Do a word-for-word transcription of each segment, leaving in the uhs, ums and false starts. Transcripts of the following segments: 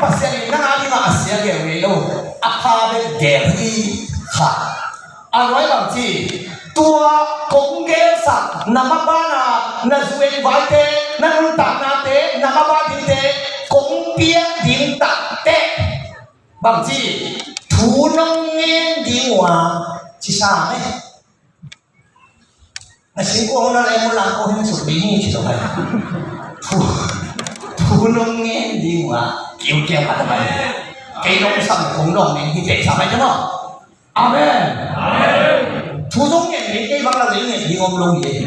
Pasian in nang a dingah a sia gel ngei lo, a pha bek gel hi kha. A nuai bang ci, tua kong gelsak na mabana, na zu en vaite, na nuntaknate, na mabana dingte kong piak ding takteh bang ci, thu nong ngen ding uh a, ci sa meh. Na singkung na lai mu lang ko hin suk ding hi ci lo hai. Thu, thu nong ngen ding uh a, kiu kiu ka ta mai. Kei nong sam kong nong ngen hi te sa mai ci maw. Amen. Amen. Thu zong ngen ngen kei bang la lei ngen ding om lo hi.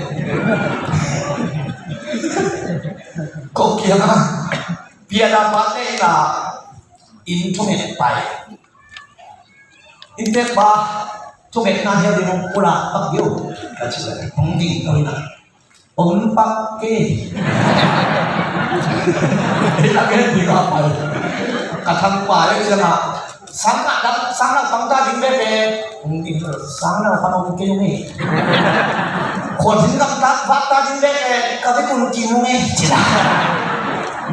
Ko kiang a. Piana pa te na in thunget pai. Inntek pa, thungetna hel ding hong pulak pak dih o. Ka ci leh hong ding to ina. Hong pak kei. Ei a gen ding a pai. Ka thang pa ei ciang a. Sang na dang, sang na pang ta ding bek e. Hong ding to, sang na pang hong kei hong e. Khuan sin dang ta, vak ta ding bek e. Ka vek un kim hong e. Ci la.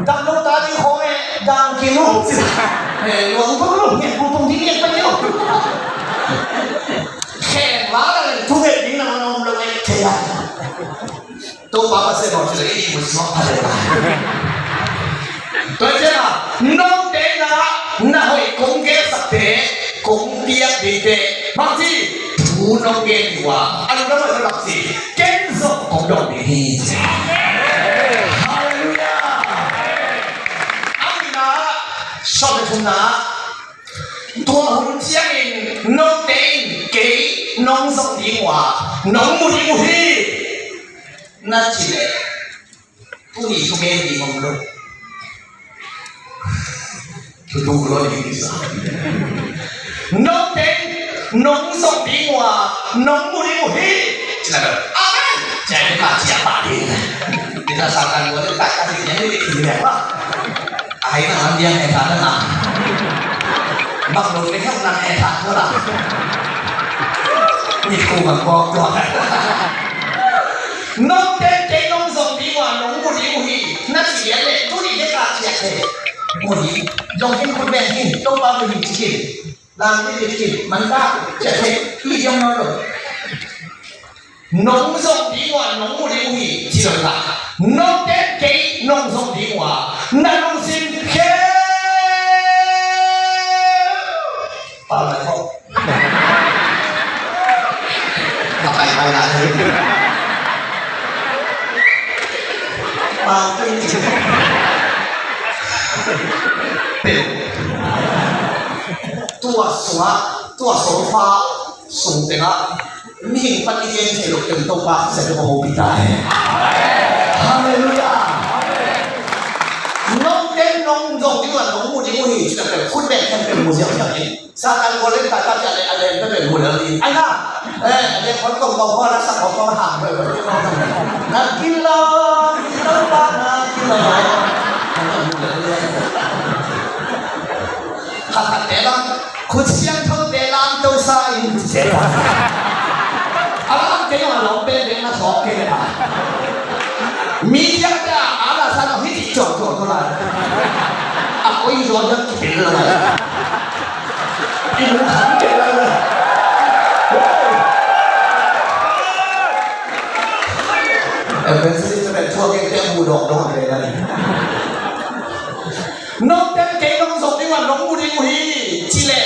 Dang lo ta ding khong e. Dang kim hong ci la. E, luang tung lo, ngen tung tung ding ngen pa ding o. Khen va la leng thunget ding na man om lo e. Kei a. Topa Pasian aw, ci leh i mu suak pha leh. Tua ciang a, note na, na hoih kong gelsakte kong piak dingte bang ci, thu nong ngen ding uh a, a lungdam hoih bang ci, ken zong kong dawng ding hi ci. Halleluiah. A nihna, sawm le thumna, tua hun ciangin note in kei nong zong ding uh a, nong mu ding uh hi. Na ci leh, tuni thu gen ding om lo. Thu duk lo ding sa. Note in nong zong ding uh a, nong mu ding uh hi. Ci leh, amen. Ci leh ka ciah pah ding. Kita sa kan gua leh ka ka ding ni ni ni ba. Ai na an diang e ta na. Bang lo ni hak na e ta ko la. Ni ku bang ko ko. Note in kei nong zong ding uh a, nong mu ding uh hi. Na ci leh tuni leh ka ciah te. Mu ding. Zong hin khut beng hin. Topa mu ding ci hin. Lam ni ding hin. Man ta ciah te. Hi zong no lo. Nong zong ding uh a, nong mu ding uh hi, ci lo hi. Note in kei nong zong ding uh a, na lungsim khempeuh. Pau lai ho. Ka pai pau lai ho. Pau pai. Tua sungah, tua sungah, sung tengah mihing pan i gen thei lo teng Topa Pasian tawh ka hopih ta hen. Halleluiah. Note in nong zong ding uh a, nong mu ding uh hi, ci leh khut beng khempeuh mu ziauziau in. Satan gol in tata pia leh a leng peuhpeuh mu lel ding. Ai na, eh, a leng khon kong kong khon a sak kong kong hang peuhpeuh. Na kilawm, kilawm pa na kilawm. Khat khat te bang, khut siangthote lamto sa in khut siangtho. A lam kei a lawm pen pen na sawk kei le a. Mi thiang te a, a la sa lo hi ti cuang cuang ko lai. A koi zaw dang ki pen lo lai. I lung kham kei lai. Evangelist te pen thuak kei te mu dawk dawk kei lai. Note in kei nong zong ding uh a, nong mu ding uh hi, ci leh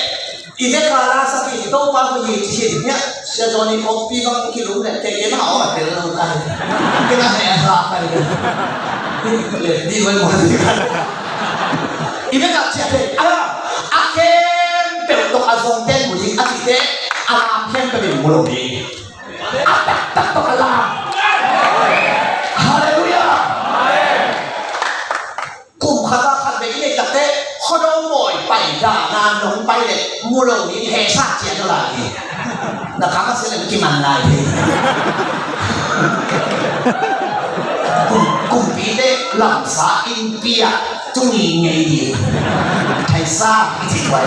i vek a la sak hi, Topa mu hi ci hi. Nia, Sia Johnny Coffee bang kilum leh kei kei ma aw a tel lo kai. Kei na he a sa kai. Leh di wai mo di kai. I vek a ciah te, a, a khempeuh tawh a zong ten mu ding a cihte, a lam khempeuh in mu lo ding. A taktak tawh a lam. Halleluiah. Kum khat a khat bek i neih takteh, khuado mawi pai dana nong pai leh mu lo ding, hehsa cian lo lai ding. Na kam a si leh kiman lai ding. Kum, kumpite lamsa innpi ah tuni ngei ding. Thaisa i ci tuai.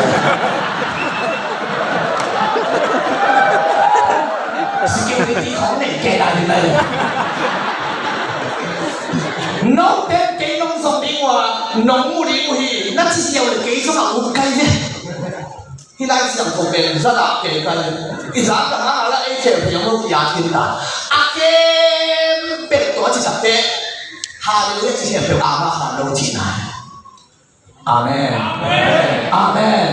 Security khong nei kei lai ding lai. Note in kei nong zong ding uh a, Nong mu ding uh hi, na ci ziau le kei zong a ut kai ve. Hih Lai Siangtho pen zat ah kei kai. I zat na hang a la ei khel thei lo, i a thin ta. A khempeuh tawh a ci sak teh, Halleluiah ci khempeuh a mah khan lo cihna. Amen. Amen.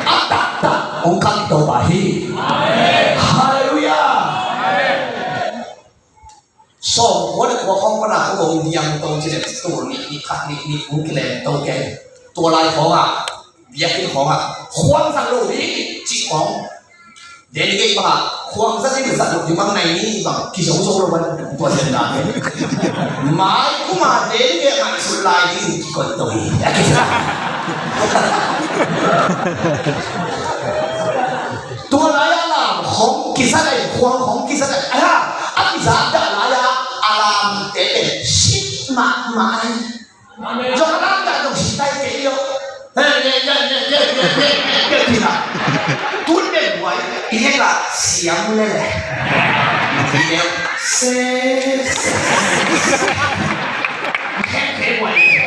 A taktak hong kang Topa hi. Halleluiah. Sawm khua le kua khawng pan a ko hong diang to ci le, tul nih, nih khat, nih nih hong kilem to keng. Tua lai khawng ah, biakinn khawng ah, khuang zang lo ding cih khawng. Delegate bang ah, khuang zang ding zang lo ding bang nai ni bang, kizo zo lo bang, tua zen na keng. Mai kum a delegate ngaihsut lai ding kikoih to hi. Tua lai-ah lam hong kisa lai, khuang hong kisa lai. Aha, a kisa dah lai-ah a lamte pen sit mahmah ai. Zong a lam dah zong sit ai kei lo. He, he, he. Tun pen buai i hek lah siam lele. I hek se, se, se. Hek, hek buai.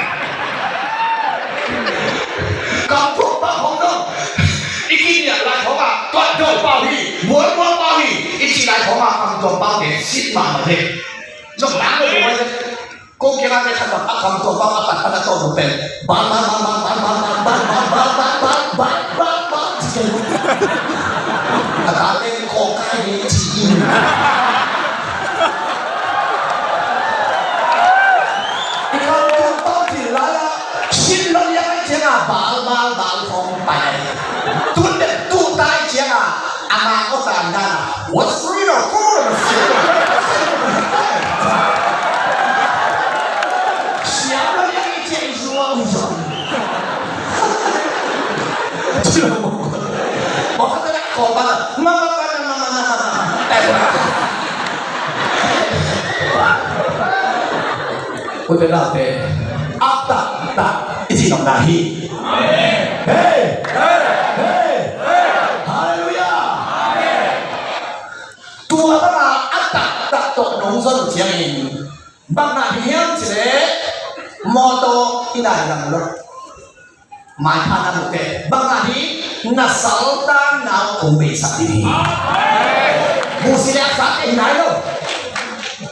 Kam thuak pah hong dong. I kinial lai khawng ah, tuat dong pau hi, bual bual pau hi, i cih lai khawng ah, kam tuak pau hi, sit mahmah hi. Zong bang lo bual hi. Ko kiang ah te khat bang, a kam tuak pau a pat pan a tawh dong pen. Bang, bang, bang. A ta teng ko kai hi ci in. I kam tuak pau cih lai ah, sin lo liang ai ciang a, bal, bal, bal khawng pai ai. Tun deuh tu tai ciang a, a ma ko tan dan a, what's real or cool? Siam lo liang ai ciang zuang zuang. Ci lo mo. Mo ka ta ko ba. Ma, ma, ma, ma. Ute naute, a taktak i cih nopna hi. Hei! Hei! Halleluiah! Tua banga a taktak tawh nong zon ciangin bang na ding hiam cih leh mawtaw i nai lam lo. Maipha na muhte bang a hi, na saltanna uh kong beisak ding hi. Busi le a sate hi nai lo.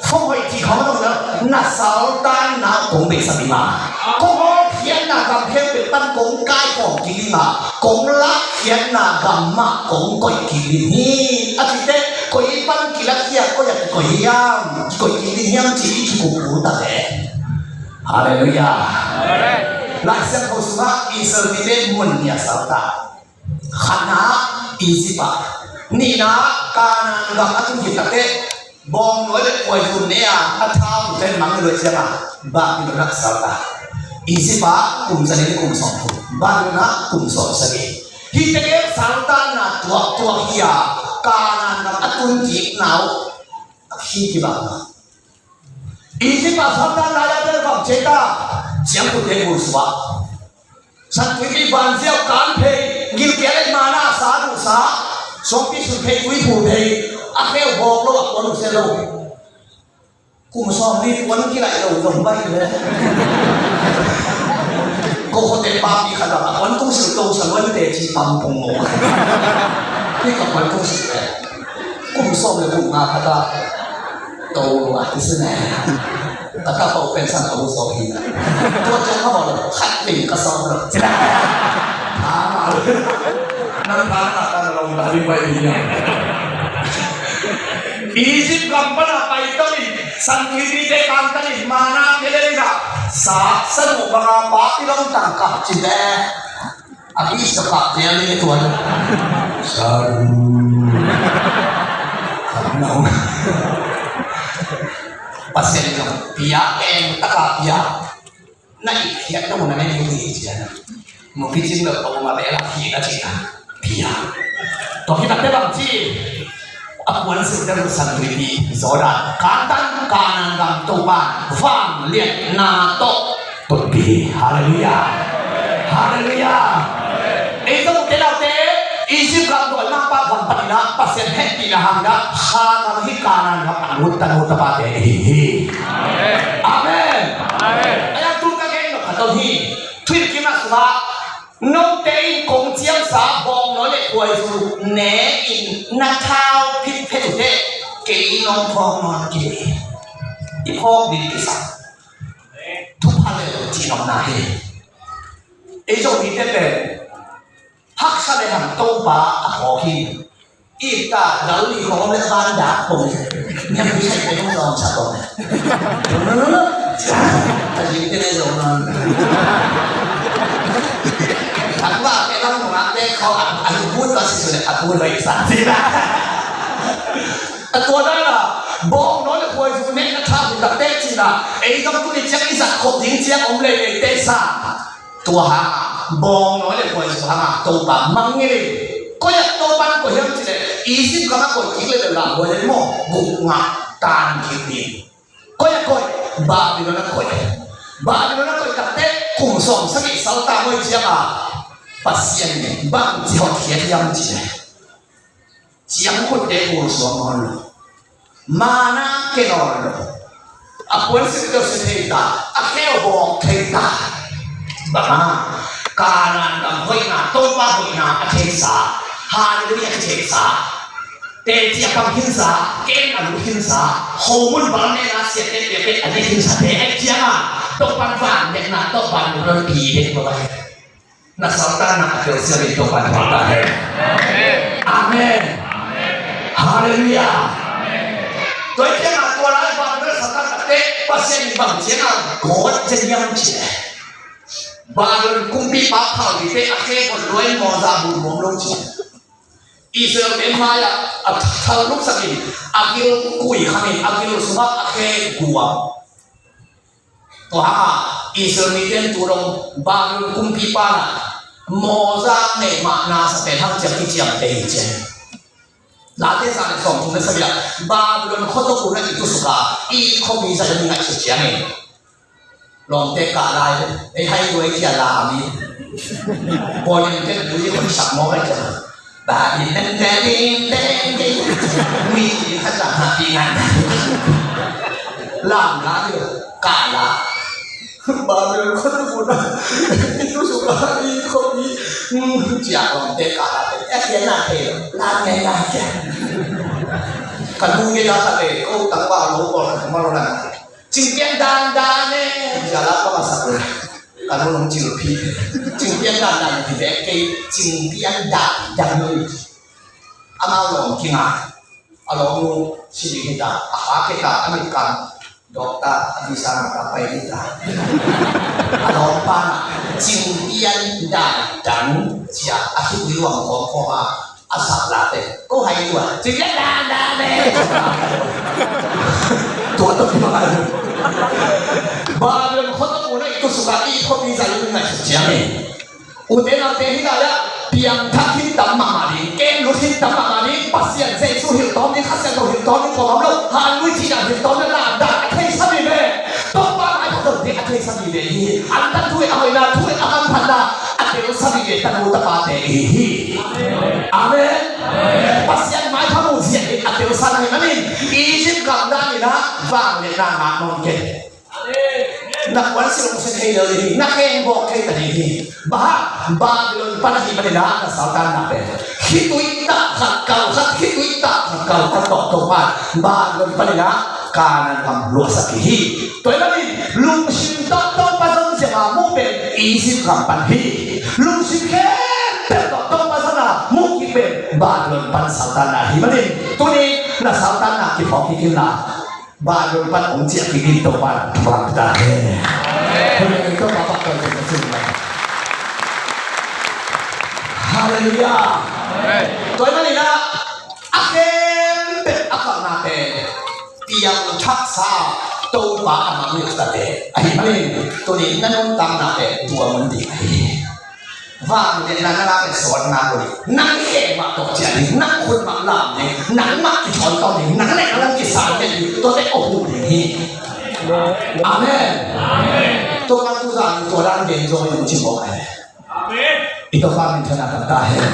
Khong hoih cih khong a dong lo, na saltanna uh kong beisak ding a, kong hawlkhiatna gam khempeuh pan kong kaikhawm kik ding a, kong lakkhiatna gam mah kong koih kik ding hi. A cih teh koi pan kilakkhiat, koi a kikoih hiam, kikoih kik ding hiam cih i kikup uh ta leh. Halleluiah. Lai Siangtho sungah Israel mite mun nih a salta. Khatna, Egypt ah. Nihna, Kanaan gam a tun khit takteh bawngnawi le kuaizum ne a, a tha uh ten mang luai ciang a, Babylon ah salta. Egypt ah kum zanih le kum sawmthum, Babylon ah kum sawmsagih. Hihte saltanna tuaktuak hi a, Kanaan gam a tun kikna uh a khi kibang a. Egypt ah saltan lai-a bel bang ci ta, siangthote gul suak. San Tuipi vanziau kan phei, gilkial ei mana sa duh sa, suangpi sun phei, tui phul phei, a kheu bawk lo, a kuan uh sia lo. Kum sawm li kuan kilaih lo zong baih le. Ko khote papi khat bang a kuan tung sil to sa luan te ci pam pong lo. Ni ka kuan tung sil le. Kum sawm le kum nga khat a to lua i si ne. Ka ta pau pen san a u sawk hi na. Tua ciang ka bawl lo, khat ling ka sawk lo. Ci la. Tha ma lo. Nang tha na ka na lo ta ding pai hi na. Egypt gam pana pai tawh in, San Tuipi te kang tang in, mana te le na. Sa, sa nu banga pa ti long tang kap ci te. A ki sa kap te a le tuan. Saru. Kap na. Pasian in pia, eng taka pia. Na i khiat na mun na ne ni hi ci a na. Mu ki cing lo to ma be la khi na ci na. Pia. To khi ta te bang ci. A puan su te lu San Tuipi Jordan. Kanaan, Kanaan gam Topa vangliatna tawh tun pi hi. Halleluiah. Halleluiah. Ei zong te lau te, Egypt gam dawi mangpa gam panin ah Pasian hehpihna hangin ah, kha gam hi Kanaan gam a lut ta nu tapate hi hi. Amen. Amen. Amen. Ayang tu ka gen lo khat lo hi. Ne in na thau phit phet uh teh kei nong phawk nawn kei. I phawk ding kisam. Thupha lel cih nopna hi. Ei Zomite pen haksa le hang Topa a phawk hi. Ita dal li khawng le ban dak khawng. Niam pi sai pe nong zong sa khawng. A zing te le zong non. At ba pe lam khawng a pe khawng a, a lu bun ba si su le a bun ba i sa si la. A tua dan a bawng nawn le khuai zu nek na thak in dak te ci la. Ei zong tu ni ciang i zat khop ding ciang om lei lei te sa. Tua hangah bawng nawn le khuai zu hangah Topa mangngilh in. Koi ah Topa in koi hiam cih leh Egypt gamah koi kik leh bel lam huai leh maw, guk ngah tan kik ding. Koi ah koi, Babylon ah koi. Babylon ah koi takteh kum sawm sagih salta ngoi ciangah Pasian in bangci hotkhiat hiam cih leh ciangkhutte kul suak nawn lo. Manna ke nawn lo. A puan sik deuh si thei ta. A kheu bawk thei ta. Bang hang? Kanaan gam hoihna, Topa hoihna a theisa. Halleluiah a theisa. Teci a pang khinsa, ken a lut khinsa. Khomun bang nena siate piate a ne khinsa te. Ei ciangah Topa vangliatna, Topa nunung pi dek lo ai. Na saltanna a tel siam in Topa in thawh ta hen. Amen. Halleluiah. Tua ciangah tua lai Babylon saltan takteh Pasian in bang ciangah gawt cian hiam cih leh Babylon kumpipa phal dite a khe hon luai mawza bun mawm lo cih. Israel-te mai-ah a thal luksak in a gil kui khamin a gil sungah a khe guam. Tua hangah Israel mite in tu dong Babylon kumpipa na mawza neih mah na sa pen hang ciang kiciam te hi cian. Late za le sawm thum le sagih ah Babylon khuatok un a i tusuk a, i khuapi zai a mi ngaihsut ciangin lawmte kah lai ei hai duai kia la mi. Bawi in ken lui hon sak mawk ai ciang. Ba in den den in den in. Mi in khat lam ha pi ngan. Lam la hi lo, kah la. Ba mi lo khat tu na. Tu su ka i ko i. Cia lawmte kah la. E kia na thei lo. La ngai la kia. Ka nu ngai la khat e. Ko tang ba lo ko la ma lo na. Cing pian dan dan e. Cia la ka ba sa lo. Ka nu nong cil phi. Cing pian dan dan phi bek kei. Cing pian dan dan lo. Amau lawm kinga. A lawmnu si ding hi ta, a kha kei ta, a mit kam dawk ta, a visa ngah ta pai ding ta. A lawmpa na cing pian dan dan cia a khitui luang khawm khawm a, a sak late ko hai tua cing pian dan dan le. Tua tawh ki bang a lu. Babylon khuatok un a i tusuk a i khuapi zai un ngaihsut ciang hi. Ute naute hi lai-ah piangthak khin tam mahmah ding, kem lut khin tam mahmah ding, Pasian Jesu hilh tawm ding, Kha Siangtho hilh tawm ding, khuam om lo, halui cihna hilh tawm ding, lamdang a theisa vive. Topa maipha zong ding a theisa vive hi. Antan thu a hoihna, thu a manphatna a telsa vive tanu tapate i hi hi. Amen. Pasian maipha mu ziah in a telsa na hi manin Egypt gam dan in ah vangliatna ngah nawn kei. Na kuan silh hong sia thei lo ding hi, na kheng bawk thei ta ding hi. Bang hang? Babylon pan ahih manin ah na saltanna pen khitui tak khat kal khat, khitui tak khat kal khat tawh Topa in Babylon panin ah Kanaan gam luahsak hi. Tua ahih manin lungsim tawh Topa zon ziau a muh pen Egypt gam pan hi. Lungsim khempeuh tawh Topa zon a muh kik pen Babylon pan saltanna hi manin tuni na saltanna kiphawk kik inla Babylon pan hong ciah kik ding Topa in thupha pia ta hen. Amen. Topa pahtawi kei ta cin. Halleluiah. Amen. Tua ahih manin ah a khempeuh a kalna pen piangthaksa Topa a mangngilh tate ahih manin tuni na nuntakna pen tua mun ding ahi hi. Vangliatna na ngah pen suan ngah lo ding. Nang khemah tawh ciah ding, nang khut mah lam ding, nangmah kithawn tawn ding, nang neih nang lam kisam ding, tuate awh huh ding hi. Amen. Tua pan tu zan tua dan gen zong in hong cim mawk ahi. I Topa min thang a tam ta hen.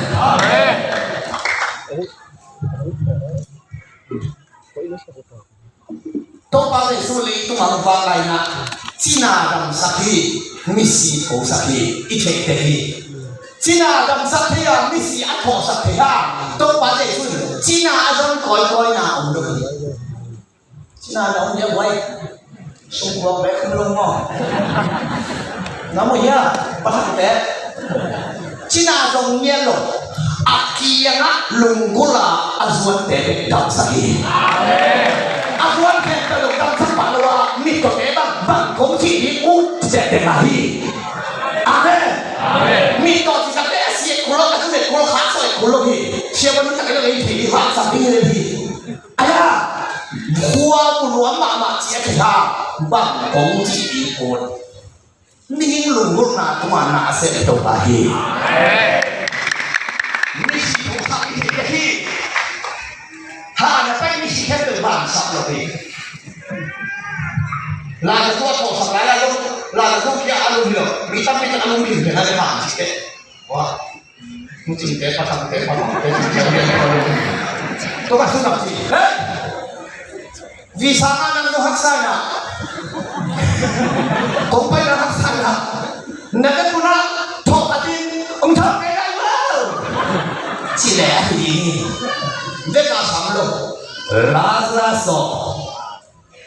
Topa Jesu leitung a hong vanglai in ah cina damsak hi, misi thosak hi, i theih tek hi. Cina damsak thei a, misi a thawhsak thei a, Topa Jesu in cina a zon kawikawina om lo hi. Cina na om dia buai. Sungkuak bek om lo maw? Na mu hia? Pathangte. Cina zong ngiat lo. A kiangah lunggulh a a zuante bek damsak hi. A zuan khempeuh lo damsak pah lo a mittawte bang bang kong cih ding ut ciatciat hi. Amen. Amen. Mittaw cih takte a siat kul lo, a tumet kul lo, kha sawh kul lo hi. Siapa nun takte lo ei thei hi, haksak ding hi le hi. Aya, khua mu nuam mahmah ci a kiha bang kong ci ding ut. Mihing lunggulhna tungah na a sem Topa hi. Misi thosap i thei hi. Ha na pai misi khempeuh bangsak lo hi. Lana tua thosap lai la lo, lana tua kia a lo hi lo. Mi tam mi tam a lo hi lo na le bang ci te. Wah. Mucingte, pathangte, pathangte, mucingte, pathangte. Tua ka sunap ci. Hei! Visa nga nang zong haksa na. Kong pai nang haksa na. Na ka tuna thawh khatin ong thawh kei lai lo. Ci le ahi. Vek a sam lo. Lazarus aw.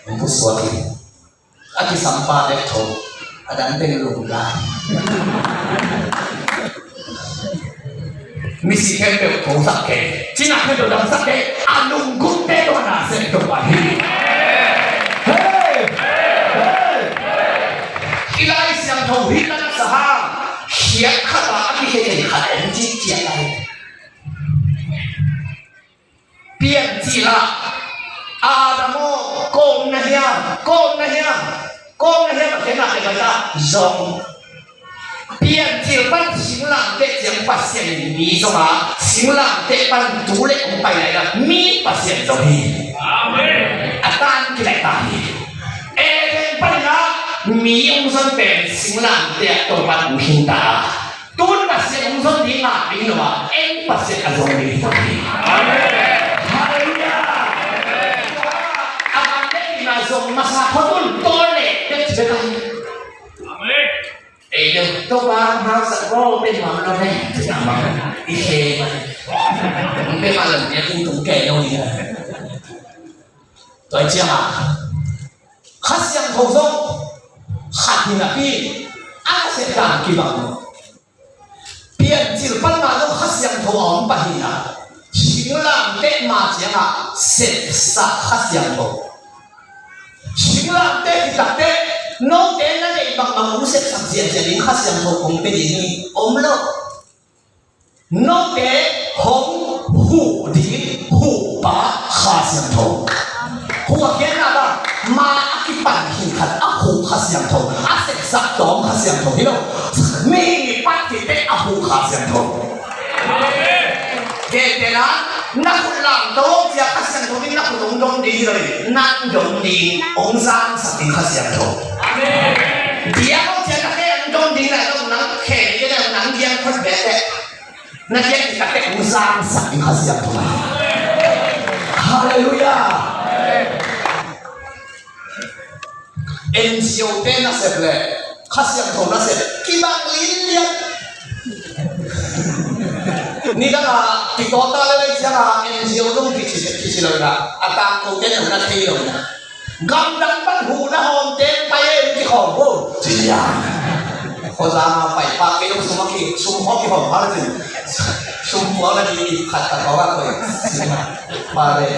Ong pusuak hi. A kisampa dek tho, a dang teng lungdam. Misi khempeuh thosak kei, cina khempeuh damsak kei, a lunggulhte tungah na sem Topa hi. Hey! Hey! I Lai Siangtho hi lana sahang, khiat khat a a kikhe thei khat en ci ciat lai. Piancil ah, Adam aw, kawm na hiam, kawm na hiam, kawm na hiam, a khenah le baita zong. Piancil pan singlamteh ciang Pasian in mi zong a, singlamteh pan tu le hong pai lai la, mi Pasian zong hi. Amen. A tan kilai ta hi. Eden pan la, mi hong zon pen singlamteh ah Topa hong khin ta. Tun Pasian hong zon ding ngah ding lo a, en Pasian a zon ding hi. Halleluiah. A man le ina zong masa khotun tawle bek ci bek a hi. Amen. Ei deuh Topa hausak bawl pen nuam lo ne. I khe man. Pen man lo ne, tung tung kei lo ni. Tua ciang a Kha Siangtho zong khat hi napi a sep dan kibang lo. Piancil pan ma zong Kha Siangtho a om pah hi na. Singlamteh ma ciangah sepsak Kha Siangtho. Singlamteh hi takte note na neih bangbang hong sepsak ziahziah ding Kha Siangtho kong pia ding hi om lo. Note hong huh ding huhpa Kha Siangtho. Huh a khiatna bang, ma a kipan khin khat a huh Kha Siangtho, a sepsak tawm Kha Siangtho hi lo. Mi pat kite a huh Kha Siangtho. Kei tena na khut lam to cia Kha Siangtho ding na khut hong dong ding hi lo. Nang dong ding hong zangsak ding Kha Siangtho. Dia ko cia na khe hong dong ding na dong nang khe ding na nang dia khut bete. Na kiang kikate hong zangsak ding Kha Siangtho. Halleluiah. N G O te nasep le Kha Siangtho nasep kibang linlian. Nidang a kitawta le lei ciang a N G O zong kici kici lo na a tangko te na thei lo na. Gamdang pan huhna hawmte pai e, kikhawm ko. Cia. Khuazang a pai pa kei lo sum a ki sum haw kihawm hal cin. Sum puak na ki khat ka kawk a koi. Pare.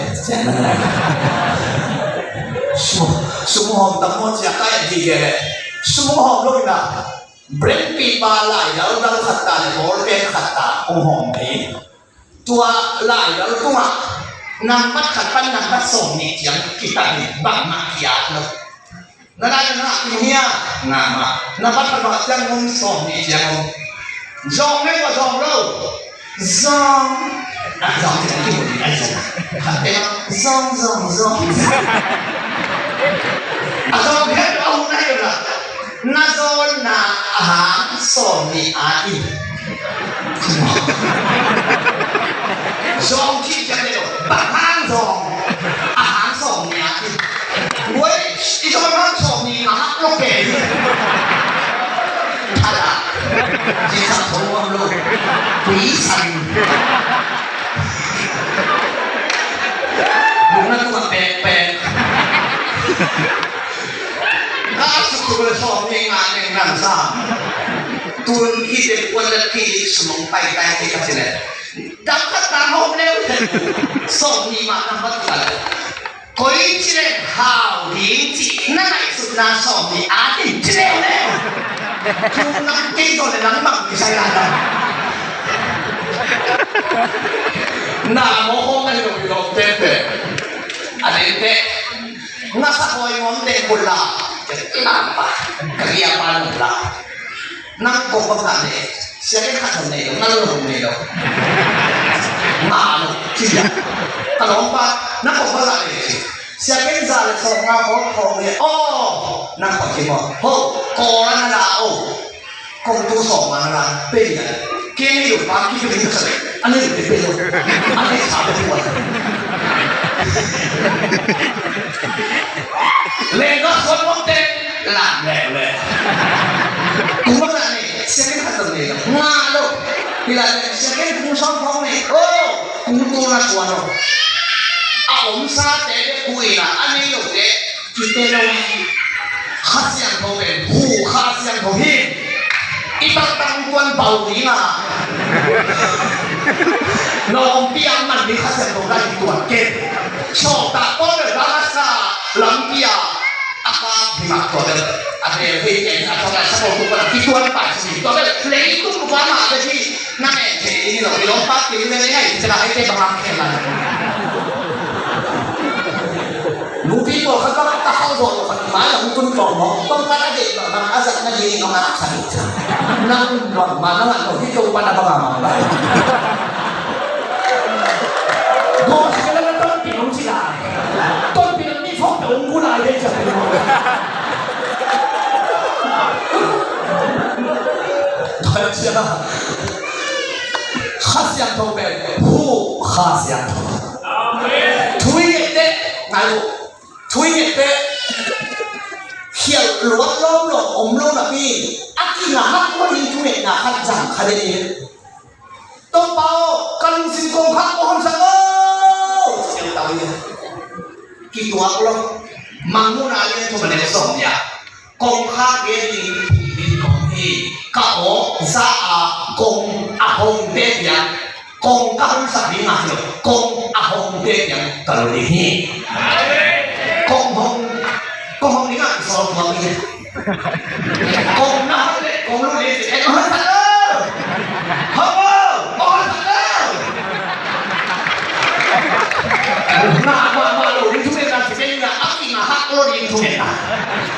Sum sum hawm tam maw cia kai a ki ge le. Sum hawm lo ina. Brand pi pa lai dal dal khat ta le ball pen khat ta kong hawm thei. Tua laidal tungah nambat khat pan nambat sawm nih ciang kitat nih bangmah kiat lo. Na lai na kim hia na ma nambat khat bang ciang om sawm nih ciang om. Zawng ne tua zawng lo. Zawng. A zawng ciang kim hia a zawng. Khat te zawng zawng zawng. A zawng hian a hun a hi la. Na zawnna a hang sawm nih a in. Zawng khit ciang le lo, bang hang zawng a hang sawm nih a in. Wei, i zawn hang sawm nih a hak lo ke. Thala. Ci sa thong wang lo. Tui san. Sawm ni nga neng nang sa. Tun i te kuan la ki sumong pai tai te ka sile. Dam khat tang hom leu. Sawm ni ma nang bat ka le. Koi ci le hau ding ci na nai sut na sawm ni a ti ci leu leu. Tun nang kei to le nang bang ki sai la ta. Na mo hong ai lo lo te te. A le te. Nga sa koi ngom te kul la. Lampa. Ka ria pa nung la. Nang kong bang la ne. Sia ke khat nei lo, nang lo nei lo. Nga lo. Sia. Ka lom pa. Nang kong bang la ne. Sia ke za le song nga kong kong ne. Oh. Nang kong ki mo. Ho. Ko la na la oh. Kong tu sawm man la pe ya. Kei ni yu pa ki tu ni sa. Ani yu pe lo. Ani sa pe wa. Le ga sawm mo te la le le. Ku ma la ni, second husband ni. Nga lo. Pi la ni, second ku sawm kong ni. Oh, ku tu na suan lo. A om sa te de ku ina. Ani lo te. Kite lo. Kha Siangtho pen, hu Kha Siangtho hi. I tak tang tuan pau ding a. Nawm piang man ding Kha Siangtho dang i tuan ken. Sawm tak pawl le dang a sa lam pia. A pa hi mak tua bel. A bel hi ken a tua bel sa pawl tu pa la ki tuan pa si tua bel. Lei tu pa ma bel hi. Na ngen thei ding hi lo, i lawmpa kei le ngai, ci la hei te bang a khen lai. Nupi pawl khat bang a ta hau zaw lo khat, mai la hong tun tawm maw, tawm pan a deih bang bang a zat na ding hi lo, nang a khan hi. Nang bang ma nang a lo hi, tawm pan a bang a mang lai. Go si ka la na tawm pi nong ci lai. Tawm pi nong ni fok ta ung gu lai dei sa pi nong. Tua cia. Kha Siangtho pen, hu Kha Siangtho. Thu i ngeih teh, ngai uh. Thu i ngeih teh, khialh luat lawm lo, om lo napi, a kinga hak lo ding thu ngeihna khat zang kha ding hi. Topa aw, ka lungsim kong khak aw, hon sak aw. Siangtho hi. Kituak lo. Mangmuhna lian thum a neu sawm nih ah. Kong khak gen ding thum ding kong hi. Ka aw za a kong a hong te piang. Kong ka hong sak ding a hi lo. Kong a hong te piang ka lo ding hi. Kong hong, kong hong ding a sawm kong hi. Kong na hong le, kong lu le, eh, hong sak lo. Hong lo, hong sak lo. Na, ma, ma, lo, ding thu ngen na, ding na, a ki na hak lo, ding thu ngen na.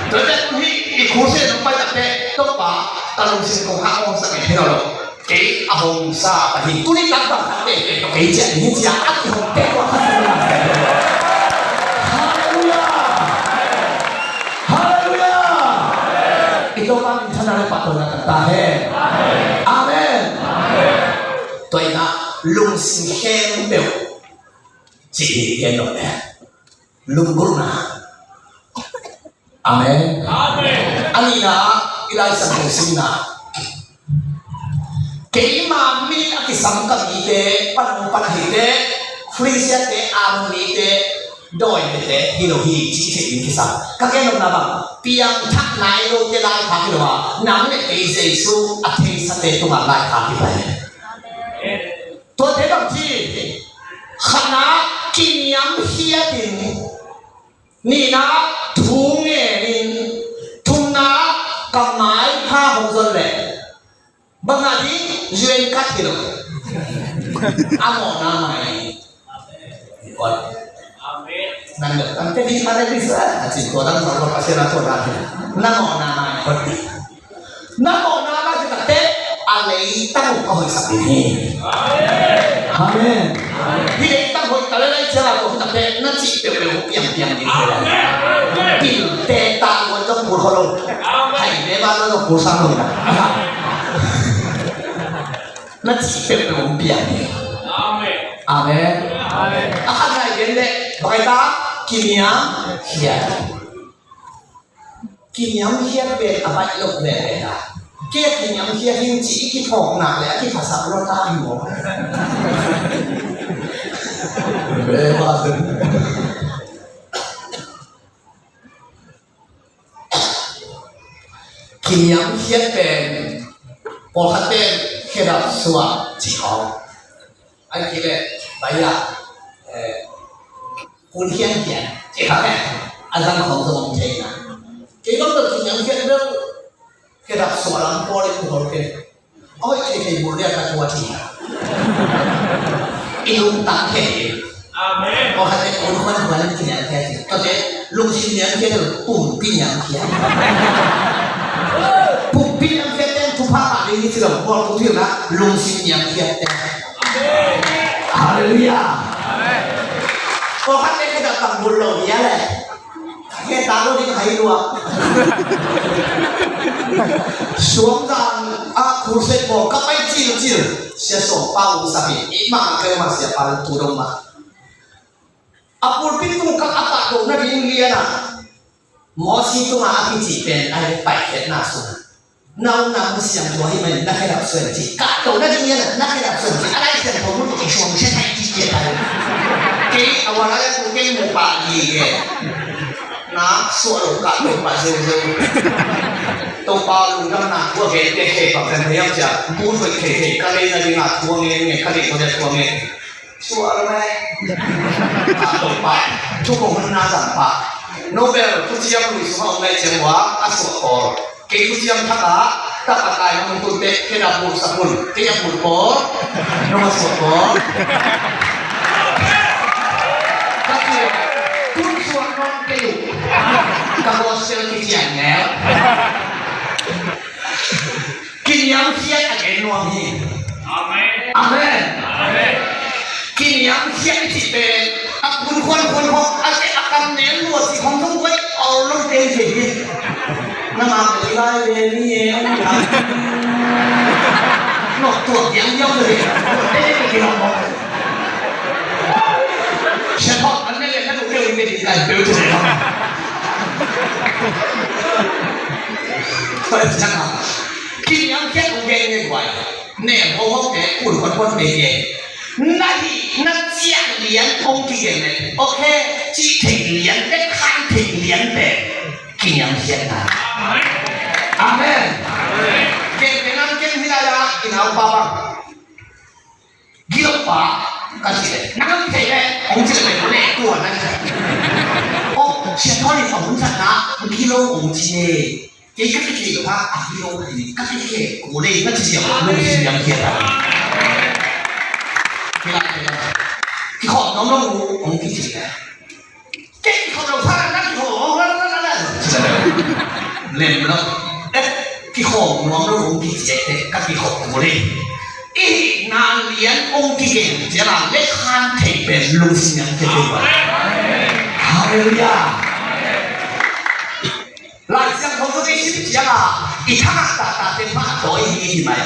Tua te kun hi, i khusel nong pai tak te, Topa, ka lungsim kong hak hong sak ngen hi lo. Kei a hong sa pa hi, tuni tak bang khat te, kei ciah ni ciah, a ki hong te kua khat te. Hallelujah. Hallelujah. I Topa min thang le pahtawi na ta hen. Amen. Tua ina lungsim khempeuh cih hi gen lo le. Lunggulhna. Amen. Amen. A nihna, i Lai Siangtho simna. Keima min a kisam ka mite, pan hong pan ahite, Filistia te, Ammon mite, dawi mite hi lo hi, cih theih ding kisam. Ka gen nopna bang, piangthak nai lote laikhak hi lo a, nang le kei Jesu a theisate tungah laikhak hi pai. Tuate bang ci, khatna, kiniamkhiatin, nihna, thu ngenin, thumna, ka maipha hong zon leh. Bang a ding, U N card hi lo. A mawhna mai. Amen. Nang le, nang te di ma le di sa, a cin tua dang sa lo, Pasian a tua dang hi. Na mawhna mai, hot di. Na mawhna mai, tua te, a leitang uh ka hoihsak ding hi. Amen. Hi leitang hoih ta le lai cia la tua, tua te, na cih peuhpeuh piangpiang ding hi. Amen. Pilte ta, tua zong pur ho lo. Amen. Hai, le ba lo zong pur sang lo na. Na cih peuhpeuh hong piang hi. Amen. Amen. Amen. A khat nai gen leh, bang ai ta, kiniamkhiat. Kiniamkhiat pen a baih lo veve ta. Kei a kiniamkhiat hi ci i kiphawk nak leh a kiphasak lo ta hi maw. Veve ta. Kiniamkhiat pen pawlkhat pen khedap suah ci khawng. Ai kile baya, eh, kun khian khian ci khawng, eh, a zang khawng zong om thei na. Kei bang tawh kiniamkhiat bel khedap suah lam pawl in kuhol kei. Oi, thei thei bul dia ka tua ti. I lungtang thei. Amen. Pawlkhat te kun khuan khuan in kiniamkhiat hi. Tua te lungsim niamkhiat hi lo, pumpi niamkhiat. Pumpi niamkhiat te thupha ngah ding hi ci lo, pawl tu thil na lungsim niamkhiat te. Halleluiah. Pawlkhat te khedap tang bul lo hi a le. He ta lo ding hai lua. Suangzang a crusade bawl ka pai cilcil. Sia Sawm Pa Ung Sap in i mah kei mah Sia Pa Lun Tu Dong mah. A pulpit tung kang a kahto nading lian a Mawsi tungah a kici pen a paikhiatna sungah. Na um na mu siang tua hi manin na khedap suan ci. Kahto nading lian a na khedap suan ci. A Lai Siangtho mun tuk i suang sia thai ci cia thai. Kei a wala ya tu kei mu pa gi ye. Na suah lo kahto pa zeu zeu. Topa lungdamna tua gen te kei pa kan hiam cia. Bu thoi kei kei ka lei nading a tua nge nge ka lei tua dia tua nge. Suah lo mai. Kahto pa. Thu kong hun na zang pa. Nobel thuciam lui sungah om lai ciang ua a suah pawl. Kei thuciam thak ah, tak a kai hong tun teh, kei na bul sak un, kei a bul pawl, nong a suak pawl. Ka kei, tun suak nong kei uh. Ka gospel kician neu. Kiniamkhiat a gen nuam hi. Amen. Amen. Amen. Kiniamkhiat i cih pen a kun khuan khuan hong a te a kam nen lua cih hong thong kuai a ol lo te hi. Na ma ka i lai ve mi e ong ya. Nok tuak yang yang ve. Te te ki long hong. Sia thok an ne le na du ke ong ke di lai peu te le long. Kiniamkhiat ong gen ngen kuai. Nem hong hong te, kun hong hong te te. Na hih na ciah lian hong kigen le. Ok, cih thei lian te, khan thei lian te. Kiniamkhiatna. Amen. Gen te nang ken hi lai a, i nau pa bang. Gilo pa, ka ci le. Nang thei le, hong ci le, le tua nang. Oh, sia thawh ni hong sa na, gilo hong ci le. Kei ka kikei lo kha, a hi lo kha ni, ka kikei ko le, na ci siam lo, lo ci siam kia ta. Kei la, kei la. Kikhop nuam lo, ong kici la. Kei kikhop lo kha, na kikhop lo, la, la, la, la. Lem lo. Eh, kikhop nuam lo, ong kici te, ka kikhop ko le. I hihna lian ong kigen, cia la, le khan thei pen lungsim niam thei thei. Hallelujah. Lai Siangtho tawh i sim ciang a, i thangah tahtah te mah tawi hi hi mai.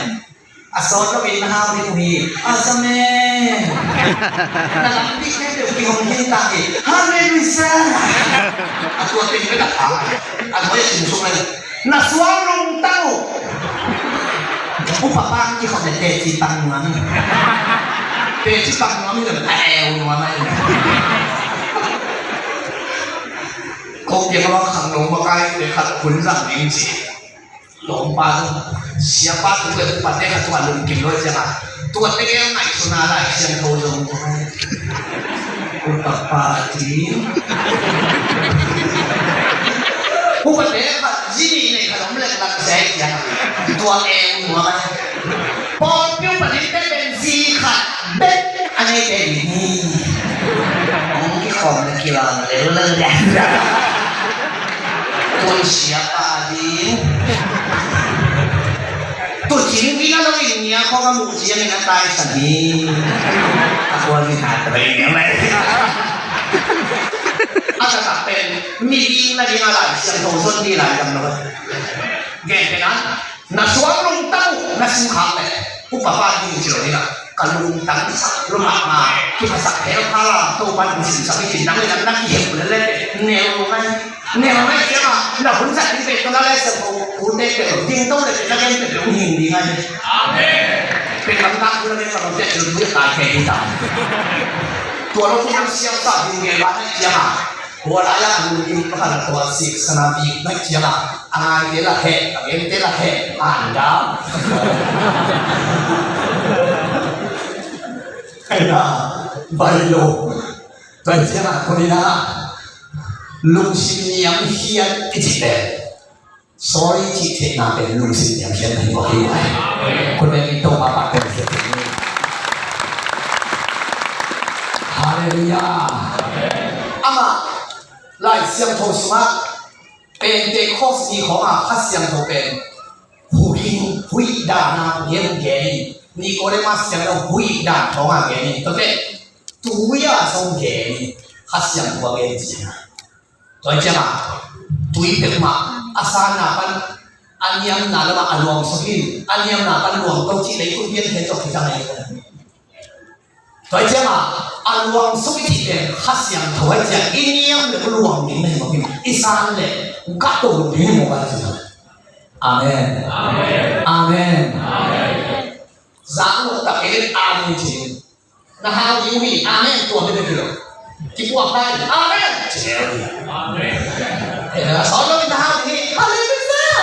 A sawt loin na hau ding uh hi. A sa me. Na lampi khempeuh kihong khin ta hi. Hallelujah. A tua teng bek a tha. A tua i sum sung lai. Na suang lungtang uh. Upa pa kikhop le teci pang nuam. Teci pang nuam hi lo, a eu nuam ahi. Ko piang lo khang lo makai te khat hun zang ding ci. Lawmpa zong siapa tuk le upate khat tua lungkim lo ciang a, tua tegel ngaihsutna Lai Siangtho zong tua. Upapa ci. Upate khat zini nei khat om lek lak se ciang a, tua e nuam a. Pawlpi upa ding te pen zi khat bek a neite ding hi. Hong kikhawm le kilang leuleu le. Tun siapa ding. Tun cing ding a lo in nia khawng a muh ciangin a taisan hi. A kual mi hat rei neu le. A taktak pen mi ding na ding a Lai Siangtho zon ding lai dam lo. Gen pen a Na suang lungtang uh, na sim khak leh, upa pa ding ci lo hi na, ka lungtang sak lo mahmah, kiphasak hel pha la, Topa'n hong simsak hi cin, nang le nang na kiheu lel leh, neu lo ngai, neu ngai ciang a, na hun zat ding peuh tawh na Lai Siangtho, u te peuh, ding to leh na gen peuh, hong hing ding ngai. Amen. Pen lam tak na gen ka lam peuh, lu lu kai thei ding ta. Tua lo tu nang siam sa ding gen ba ngai ciang a. Tua lai-ah lungkim pakhat a tua sik sana bik naih ciangah a ngaite lah heh, a gente lah heh, anda. Kaya, bailo. Tua ciangah tua ni na lungsim niam hiat i cih pen sorry cih theihna pen lungsim niam hiat na hi mawk hi. Khut beng in Topa pahtawi hiat ni. Halleluiah. Amah Lai Siangtho sungah Pentecost ni khawngah Kha Siangtho pen huhing huih dana gen gen in, Nicodemus siangtho huih dan khawngah gen in, tua teh tui-a zong gen in, Kha Siangtho a gen cihna. Tua ciangah tui peuhmah a sanna pan a niamna lamah a luangsuk in, a niamna pan luangto cih leitung pian thei tawh khitang ei. Tua ciangah a luangsuk i cih pen Kha Siangtho a ciang i niam le luang ding na hi mawk in, i san le gah to lo ding hi mawk a ci. Amen. Amen. Zang lo tak i amen ci. Na hau ding hi, amen, tua bek hi lo. Kipuak hai, amen. Ci lel hi. Amen. Eh, sawt lo in na hau ding hi, halleluiah.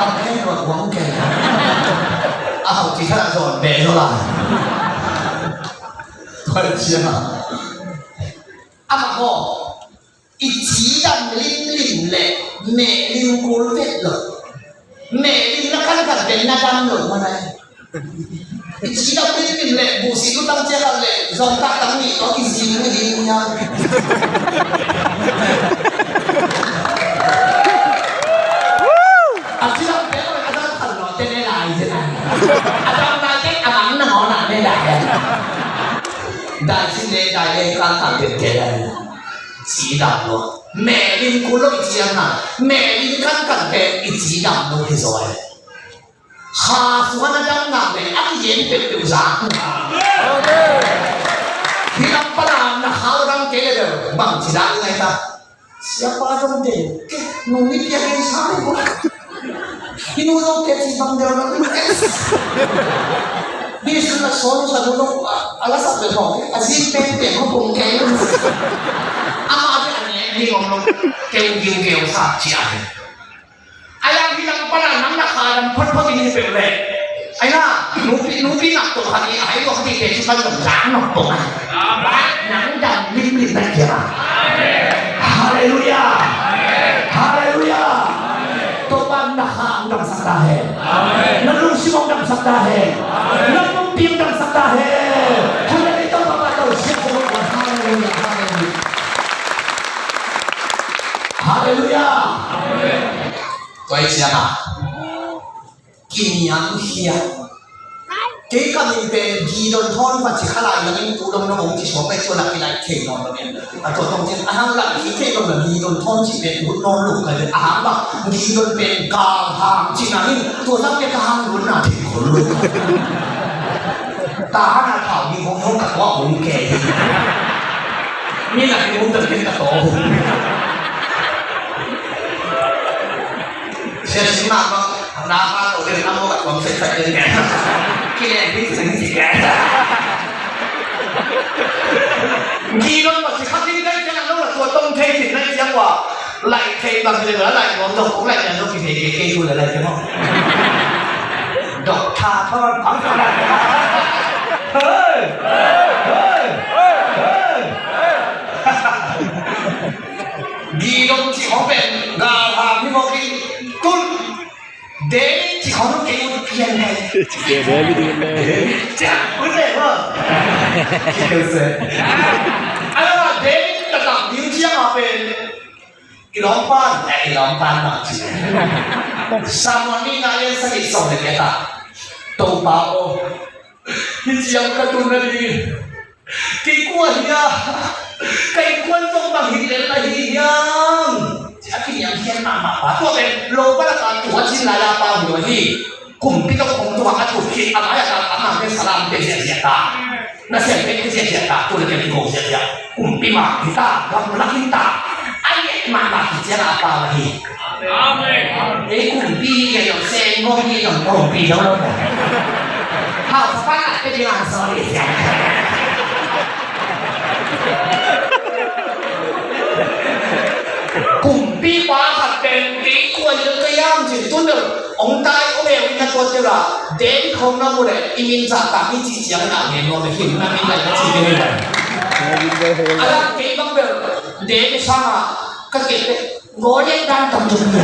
Amen, tua kuang kei. A hau ci kha zon be zo la. Tua ciang a. A ma ko. I cidam limlim le mehlim kul vet lo. Mehlim na kankan pen na dam lo mah nai. I cidam limlim le buhsi lutang ciangah le zongkah tang nih tawh kizing na ding nia. A cidam pen a dam khan lo te ne lai zen ai. A dam lai te a mang na ngawna ne lai ai. Dai cin le dai le kang kang pen te lai. Cidam lo. Mehlim kul lo i ciang na. Mehlim kankan pen i cidam lo hi zaw e. Kha sungah na dam nak le a kigen peuhpeuh zak. Hi lam pana na khau dam kei le deuh bang ci dak ngai ta. Siapa zong deuh kei nung ni piak in sa le ko. Hinu zong kei ci bang deuh lo. Bisun na solu sa dulu a la sa deuh ko. A zin pen pen ko pung kei. Ama a bi a ne ni ngom lo. Keu giu geu sa ci a. A yang hi lam pana nang na kha lam phot phot in hi peuh le. Ai na, nupi, nupi nak to khat i, ai lo khat i te ci pan dong zang nok to ai. Nang dam lim lim na kia. Halleluiah. Halleluiah. Topa na kha ang damsak ta hen. Na lungsim ang damsak ta hen. Na pumpi ang damsak ta hen. Halleluiah. Topa pahtawi siap ko. Halleluiah. Halleluiah. Halleluiah. Tua i ciang a kiniam hiat. Kei ka min pen Gideon Thawn va ci kha lai, nang in tu dong nang hong ci suak pai, tua lak i lai thei nawn lo pen. A tua tawng cin a hang lak i thei nawn lo Gideon Thawn ci pen ut nawn lo kai pen a hang bang Gideon pen galhang ci nang in tua zak pen ka hang lun na thei khol lo. Ta hang a thau ni hong hong ka tua hong ke. Ni na ki hong ta pen ka tua hong. Sia sim mak bang. Na ka to den na mo ka tuam sek sek den. Ki len bi sing si ke. Gideon ma si kha ding dai den lo la tua tong thei sin nai siang wa. Lai thei bang le la lai mo dong kong lai den lo ki thei ke ke tu la lai ke mo. Dok tha tho bang ka lai. Hey! Hey! Hey! Gideon ci khong pen galhang hi mawk in tun. David ci khong kei un pian kai. Ci kei David in le. Ci a un le wa. Ci kei se. Ala David ta tak ding ciang a pen. I lawmpan, eh, i lawmpan bang ci. Samuel ni nga le sa ni song le ta. Topa o. Hi ciang ka tun na ding. Kei kua hiam? Ka innkuan zong bang hi lel ahi hiam? Ci a kiniamkhiat mahmah pa. Tua pen lo pa lak a tua cin lai a pa hi lo hi. Kumpi tawh kong tua a tuk khit a mai a ta a mang pen salam pen ziahziah ta. Na siam pen pen ziahziah ta. Tua le pen kigo ziahziah. Kumpi mah hi ta. Gamlak hi ta. A lian mahmah hi ciang a pa hi. Amen. Ei kumpi hi lo seng ngom hi lo kumpi lo lo. Hau sa pa la pe ding a sorry. Pipa khat pen kei kua hi ka hiam ci, tun bel hong tai, hong eu in na tuat kei la, David khawng na mu leh i min zahtak hi cih ciangin a gen nuam hi, na min laih na ci kei hi. A dang kei bang bel David sangah ka keh teh Goliath dan tam tuk hi.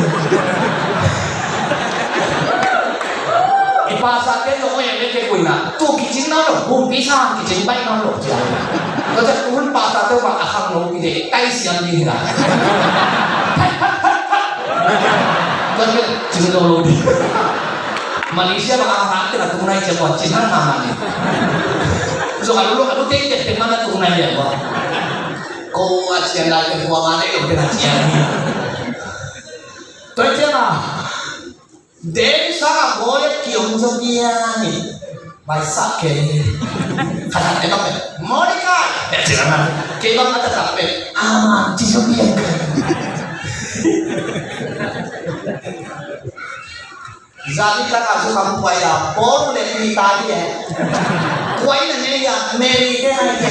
I pastor te zong hong en leh kei kuina, tu kicing nawn lo, humpi sang kicing baih nawn lo ci a. Tua ciang tu hun pastor te bang a khangno hi deh, tai siam ding hi na. Tua ciang cing lo lo ding. Malaysia bang a hang te na tung nai ciang wan cin hang hang ni. Zong a lu a lu teng teng teng man na tung nai lian wan. Ko a cian lai te kua ma nei lo te na cian ni. Tua ciang a David sangah Goliath ki-om zaw pian in, maisak kei. Khat khat te bang pen Mordecai, kei bang a taktak pen Haman ci zaw pian. Zani takah zu kham kuai a Paul le Peter hi e. Kuai na ngei a Mary te hai te.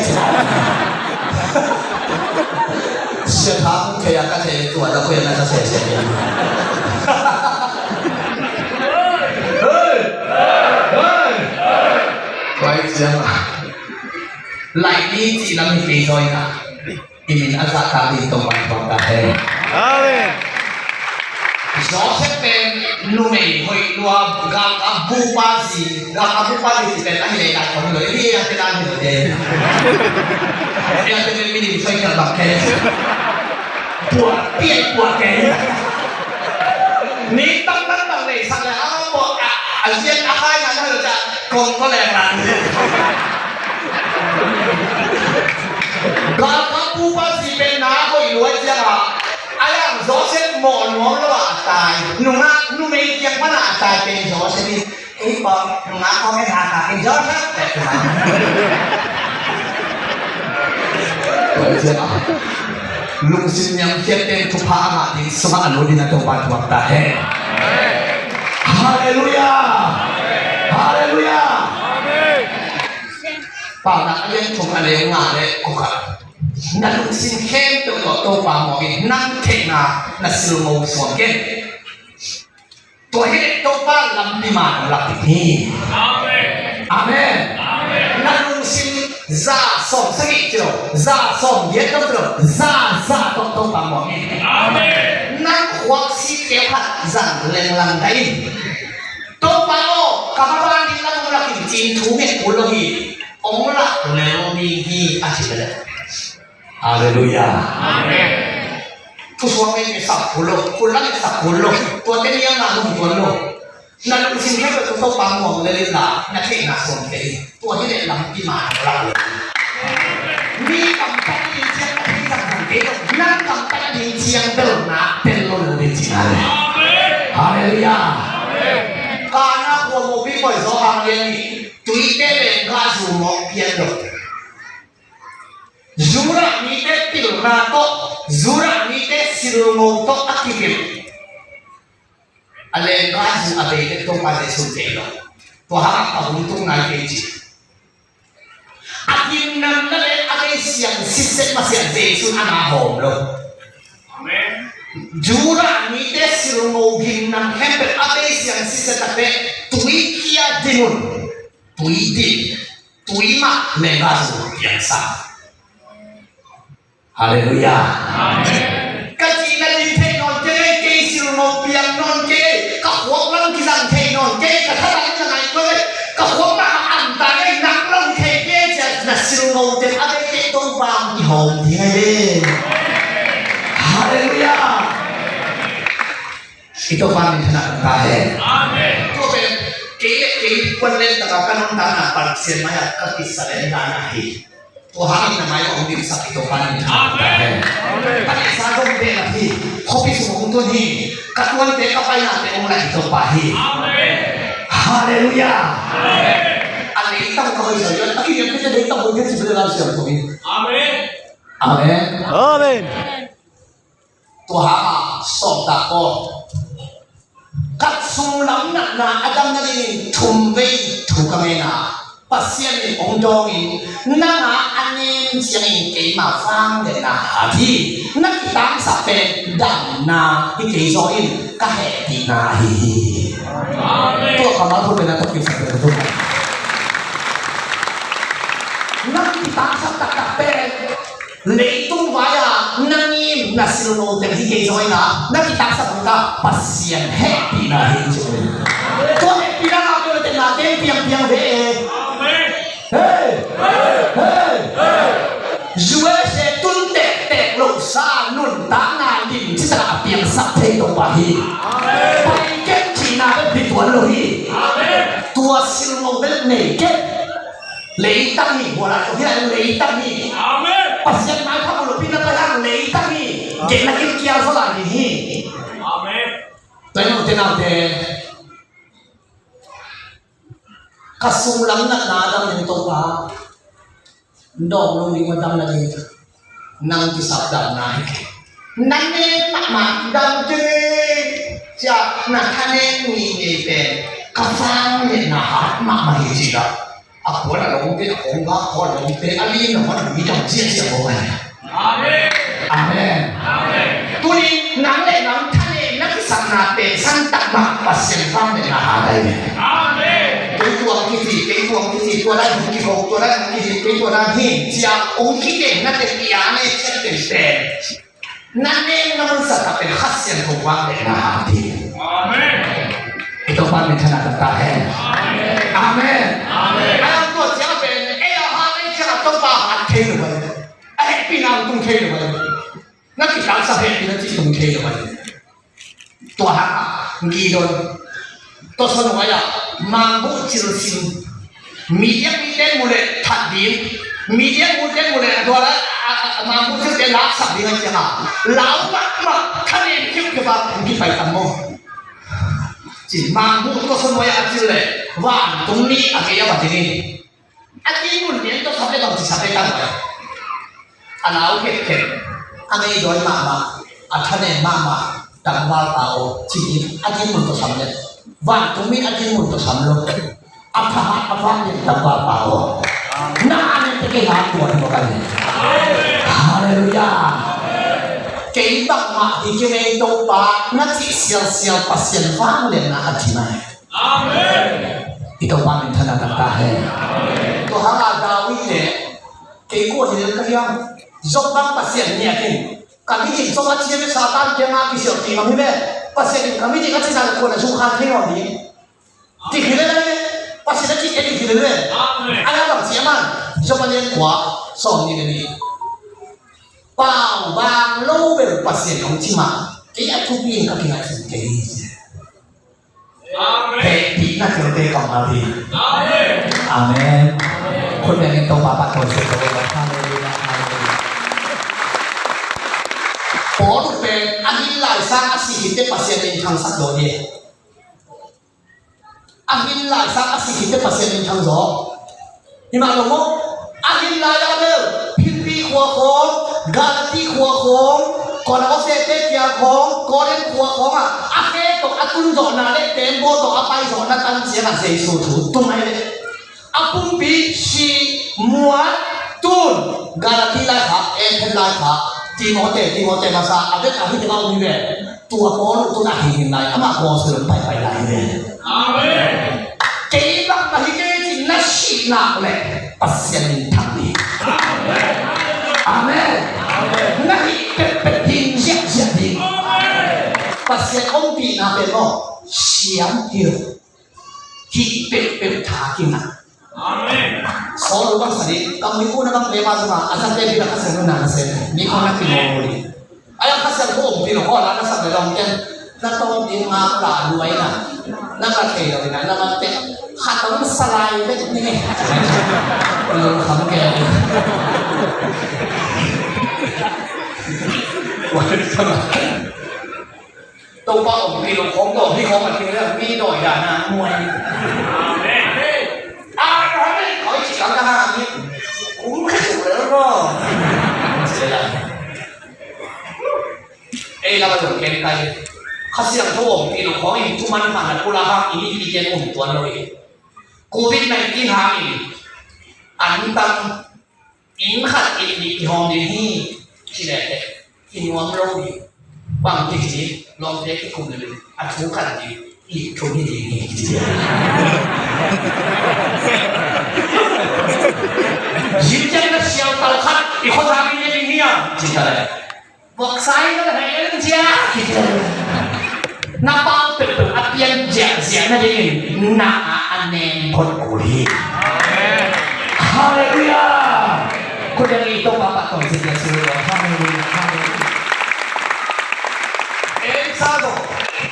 Sia tham kei a ka thei tua da kuai na ka thei thei. Hei! Hei! Kuai ciang a. Lai ni ci lam hi kei zoi na. I min a zahtak ding Topa in thuak ta hen. Amen. Joseph pen numei hoih lua, gam a bupa zi, gam a bupa zi pen a hi leh lai khong hi lo, hi a te dan hi lo de. Hi a te minim soi kal bak ke. Puak, piak puak ke. Ni tam tam bang lei sak leh a puak a, a zian a khai na lo ca, kong ko leng lang. Gam a bupa zi pen na hoih lua ciang a, a yang Joseph mawh nuam lo a tai. Nungak numei kiang pan a tai pen Joseph in, ei pa, nungak kong en a tai pen Joseph. Lungsim niamkhiat pen thupha a ngah ding sungah a lut ding a Topa thuak ta hen. Halleluiah. Halleluiah. Paunak a lian thum a neu nga le kua khat. Na lungsim khempeuh tawh Topa muang in, nang theihna na silngo suang kei. Tua hi leh Topa lampi man hong lak ding hi. Amen. Amen. Na lungsim za sawm sagih ci lo, za sawm giat ci lo, za za tawh Topa muang in. Amen. Nang khuak si keu khat zang lenglang dai in. Topa aw, ka maban ding lam hong lak in ci-in thu nget kul lo hi. Hong lak lel ding hi a ci leh. Halleluiah. Amen. Thusuak ngen ngen sak kul lo, kul la ngen sak kul lo. Tuate nial na lum tuan lo. Na lungsim khempeuh tawh Topa muang lel in la, na theihna suang kei. Tua hi leh lampi man hong lak lo. Mi kam pan ding ciang na theih zang zang kei lo. Nang kam pan ding ciang bel na tel lo lo ding ci na le. Halleluiah. Kana khua mawhpi pawi zaw hang lian nih. Tuite leh gah zu mawh pian lo. Judah mite pilna tawh, Judah mite silngo tawh a kipilh. A lenggazu a bei pen Topa Jesu thei lo. Tua hangah a hum tung nai kei ci. A gimnamna le a bei siang sitset masiah Jesu in a na hawm lo. Amen. Judah mite silngo gimnam khempeuh a bei siang sitset a peh tui kia ding un. Tui ding. Tui mah lenggazu piangsa. Halleluiah. Amen. Ka cihna ding thei nawn kei, kei silngo piang nawn kei, ka khuak lam kizang thei nawn kei, ka thalang ka ngai kei, ka khuak mah a ang ta kei, nak lo thei kei, cia na silngo te a bei kei Topa ang kihawm ding ahi ve. Halleluiah. I Topa min thang ta hen. Amen. Tua pen kei le kei kuan len taka ka nuntakna Pasian mai-ah ka kisa len dan ahi. Tua hangin na mai-ah hong dimsak i Topa min thang ta hen. Amen. Ka kisa zong beh la hi. Khuapi sung hong tun hi. Ka tuante ka painate hong la i Topa hi. Amen. Halleluiah. Amen. A lei tam ka hoi sa yuan. A kiniam kei lei tam hoi kei ci bele lam siam ko hi. Amen. Amen. Amen. Tua hangah sawmtak pawl khat sung lam natna a damna dingin thum vei thu ka ngen a, Pasian in hong dawng in, nang a a nen ciangin keima vangliatna hat hi. Na kitangsap pen damna hi kei zaw in, ka hehpihna ahi hi. Amen. Tua kammal hun pen a tawh kisap pen a tung. Na kitangsap taktak pen leitung vai-a na ngim na silmo teng hi kei zaw in a, na kitangsap taktak Pasian hehpihna hi ci. Tua hehpihna ngah kei leh teng na teng piangpiang ve. Amen. Hey! Hey! Hey! U S A tun tektek lo sa nuntakna lim cih tak a piangsak thei Topa hi. Amen. Pai ken cihna bek hi tuan lo hi. Amen. Tua silmo bek nei ken. Leitang hi, hua lai tawh hi lai leitang hi. Amen. Pasian mai kha lo pi na pai hang leitang hi. Amen. Gen na kin kial kho lai hi. Amen. Tua hi no te nau te. Ka sung lam natna dam in Topa. Dawng lo ding a dam na ding. Nang kisap damna hi. Nang ne mahmah dam kei. Cia na thanem ni ngei pen. Ka sang ne na hat mahmah hi ci ka. A puan a lawmte, a kongkak khua lawmte, a lin a man a mi dam ciacia ko ngai. Amen. Amen. Amen. Tuni nang le nang thanemna kisapnate santak mah Pasian vangliatna hat ahi ve. Amen. Kei tuang kici, kei tuang kici, tua lai hong kikhop, tua lai hong kici, kei tua lai hi, cia hong kitenna te pia ne cia te pen. Na nen na mun sa tak pen Kha Siangtho vangliatna hat hi. Amen. I Topa minthanna taktak hen. Amen. Amen. Amen. A yang tua ciang pen, ei a hat ei ciang a Topa hat thei lo pen. A hehpihna tung thei lo pen. Na kitangsap hehpihna cih tung thei lo pen. Tua hang a, Gideon. Tua sung nuai a, mangbuh cil sin. Midian mite mu leh that ding. Midian mite mu leh a tua la, a, a, a, mangbuh cilte laksak ding a ciang a. Lau mahmah, thanem khiuhkhiuh a, hong kipai tam maw. Ci, mangbuh tua sung nuai a cil leh, vantung mi a kei a va ding hi. A dinmun lian tawh sap le bangci sap le tang. A lau khekkhek, a ngei dawi mahmah, a thanem mahmah, tangvalpa aw, ci-in a dinmun tawh sam le. Vantung mi a dinmun tawh sam lo. A thahat a vanglian tangvalpa aw. Na a nen te kei hang tuan mawk a ni. Halleluiah. Kei bangmah hi kei ngei Topa, na cih sialsial Pasian vangliatna a ci mai. Amen. I Topa minthanna taktak hen. Tua hang a David te, kei kua hi lel ka hiam? Job bang Pasian ngiat in. Ka midik Job a ci ve Satan kiang a kisialhpih ngam hi ve. Pasian in ka midik a ci zah kua na zuk khan thei nawn ding. Dik hi lel ve. Pasian a ci kei dik hi lel ve. Amen. A na bang ci a man. Job a lian kua, sawm nih le nih. Pau bang lo bel Pasian hong ci mah. Kei a thupi in ka kingaihsun kei hi. Amen. Hehpihna kilte kammal hi. Amen. Amen. Khut bengin Topa pahtawi seh ko. Halleluiah, halleluiah. Paul pen a hin lai sang a si khit teh Pasian in thangsak zaw hi. A hin lai sang a si khit teh Pasian in thang zaw. Hi mah lo maw? A hin lai a bel, Philippi khua khawng, Galati khua khawng, Kolose te kiang khawng, Korin khua khawng ah, a khe tawh a tun zawhna le tembaw tawh a pai zawhna tan ciangah Jesu thu tung ai le. A pumpi si muat tun, Galati lai kha, Efesa lai kha, Timote, Timote masa, a bek a hi te mah um hi ve. Tua Paul tun a hi hin lai, amah gospel paipai lai hi ve. Amen. Kei bang mah hi kei cih na sih nak leh Pasian in thang ding. Amen. Amen. Na hih pekpek ding ziahziah ding. Amen. Pasian ompihna pen maw, siam hi lo. Hih pekpek tha kingah. Amen. Saul bang sa ding, kam ni kuna bang lema zuma, a sa te bi da ka sa nuna na se, ni kona kino ni. Aya Kha Siangtho ompih lo, ko la na sak le dong ken. Na tawm ding nga la luai na. Na ka thei lo na, na man te. Kha tawm salai bek ni. Lo kham ke. Wai sama. Topa ompih lo khawng tawh, hih khawng a thil le mi dawi dahna muai. Amen. A, ka hang le koi ci kang ka hang ni. Kum ka suk le lo. Ei, la ka zong ken kai. Kha Siangtho om pi lo khawng in thuman khan a pula hang i ni pi ken om tuan lo i. Covid nineteen hang in An tang inn khat inn nih kihawm ding hi. Ci leh teh kinuam lo ding. Bang kici, lawmte kikum le a thu khat ding ih thum hi ding hi. Zing ciang na siau tal khat i khuazang inn ding hi a ci ta leh Voksa in na hei en cia, na pau peuhpeuh a pian ziahziah na dingin na a, a nem phot kul hi. Halleluiah. Khut beng i Topa pahtawi zia pian su lo. Halleluiah. Halleluiah. Elisa zong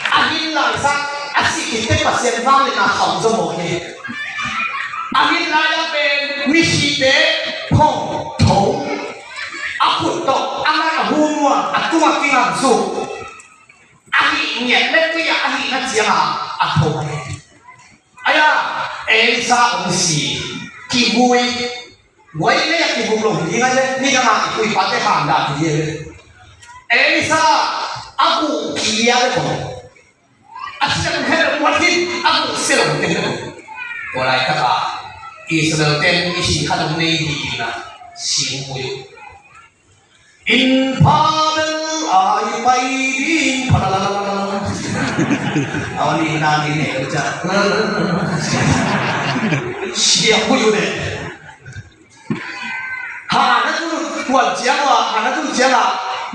a hin laisa a sih khit teh Pasian vangliatna khauh zaw mawk hi. A hin lai-ah pen misite phawng tho. A khut tawh a ngan a hu muan, a tungah kingamsuk. A hih ngiat le tui-ah a hihna ciangah a tho hi. Aia, Elisa hong si, kivui. Guai lei-ah kivui lo hi ding a le, nidangah i kuipate hangdah hi ding a le. Elisa a guh kihia le ko. A siang khen a muat hi, a muh sia lo teng. Tua laitak a Israel ten i si khat om nei hi ina, si muh uh. Inn pha bel ai pai ding pha la la la la la. Aw ni na ni ne ka ca. Sia muh uh ne. Hana tu tuan ciang a, hana tu ciang a,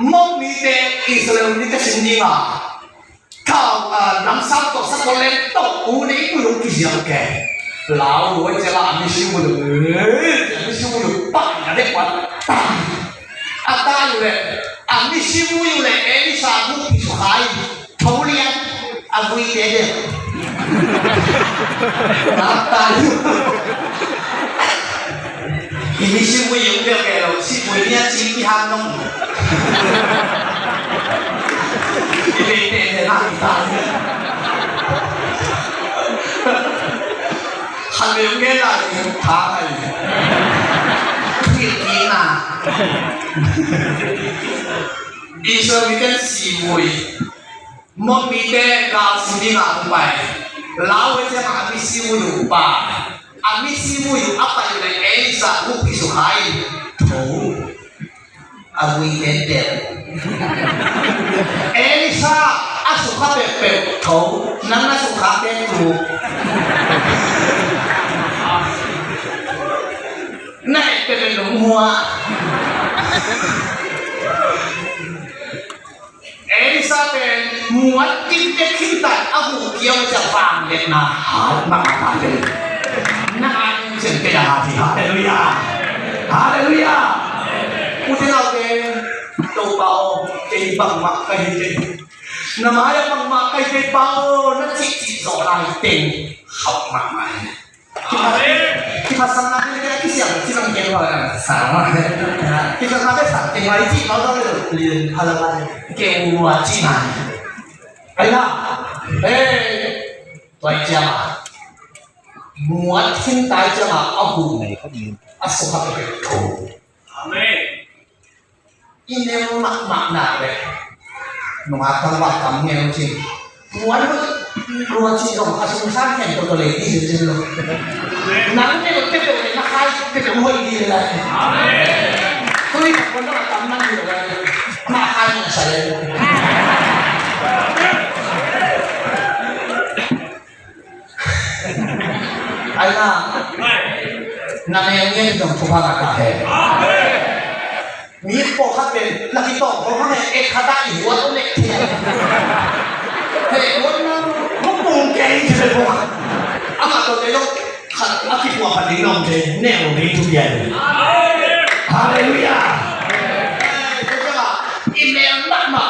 mong mite Israel mite sin ding a. Thau, ah, lamsang tawh sakol le tawh u nei pui hong kiziang ke. Lau luai cia la a misi u lu, a misi u lu pai na dek wan. A tai u le, a misi u lu le Elisa mu pi su khai. Tho lian, a vui te de. Na tai u. I misi vui yung bia ke lo, si vui nia ci ki han nong. I bei te te na ki ta. Han yung ke la yung ta hai. Ki ki na. Israel mite si vui. Mong mite gal si ding a hong pai. Lau e ciang a misi vui uh pa. A misi vui uh a pai le Elisa uh pi su khai. Tho. A vui te te. Elisa a su kha pek pek tho. Nang na su kha pek tu. Na e pek pek nung hua. Elisa pen muat kinte khintan a huh kiau cia vangliatna hat mahmah ta pen. Na an cia kei a hat hi. Halleluiah. Halleluiah. U te nau te, Topa aw, kei bangmah ka hi kei. Na mai-ah bangmah ka hi kei pa aw, na cihcih zawh lai teng khauh mahmah hi. Amen. Kiphatsakna te kisiam cih bang kei lo. Sang. Kiphatsakna te sang kei mai cih lo lo li hala la. Kei ua cih mai. Ai la. Eh. Tuai ciang a. Muat khin tai ciang a. A hu. A sukha pe ko. Amen. I neu mahmah nak leh nungak tangval tam neu cin. Muan lua cin dong a sung sang hen to to leh di cin lo. Nang neu te pe leh na khai te pe muan di leh. Tui tak pun dong a tam nang di leh. Na khai na sa leh. Ai na. Na neu ngen dong thupha ngah ta hen. Mi pawlkhat pen na kitawng khawng hang e, e khat ah i huat om leh thei. Hei, huat na hupung kei thei pawlkhat. Amah tawh kei zong khat a kipuah khat ding na om thei, neu ding thu pian. Halleluiah. Hei, tua ciangah i neu mahmah.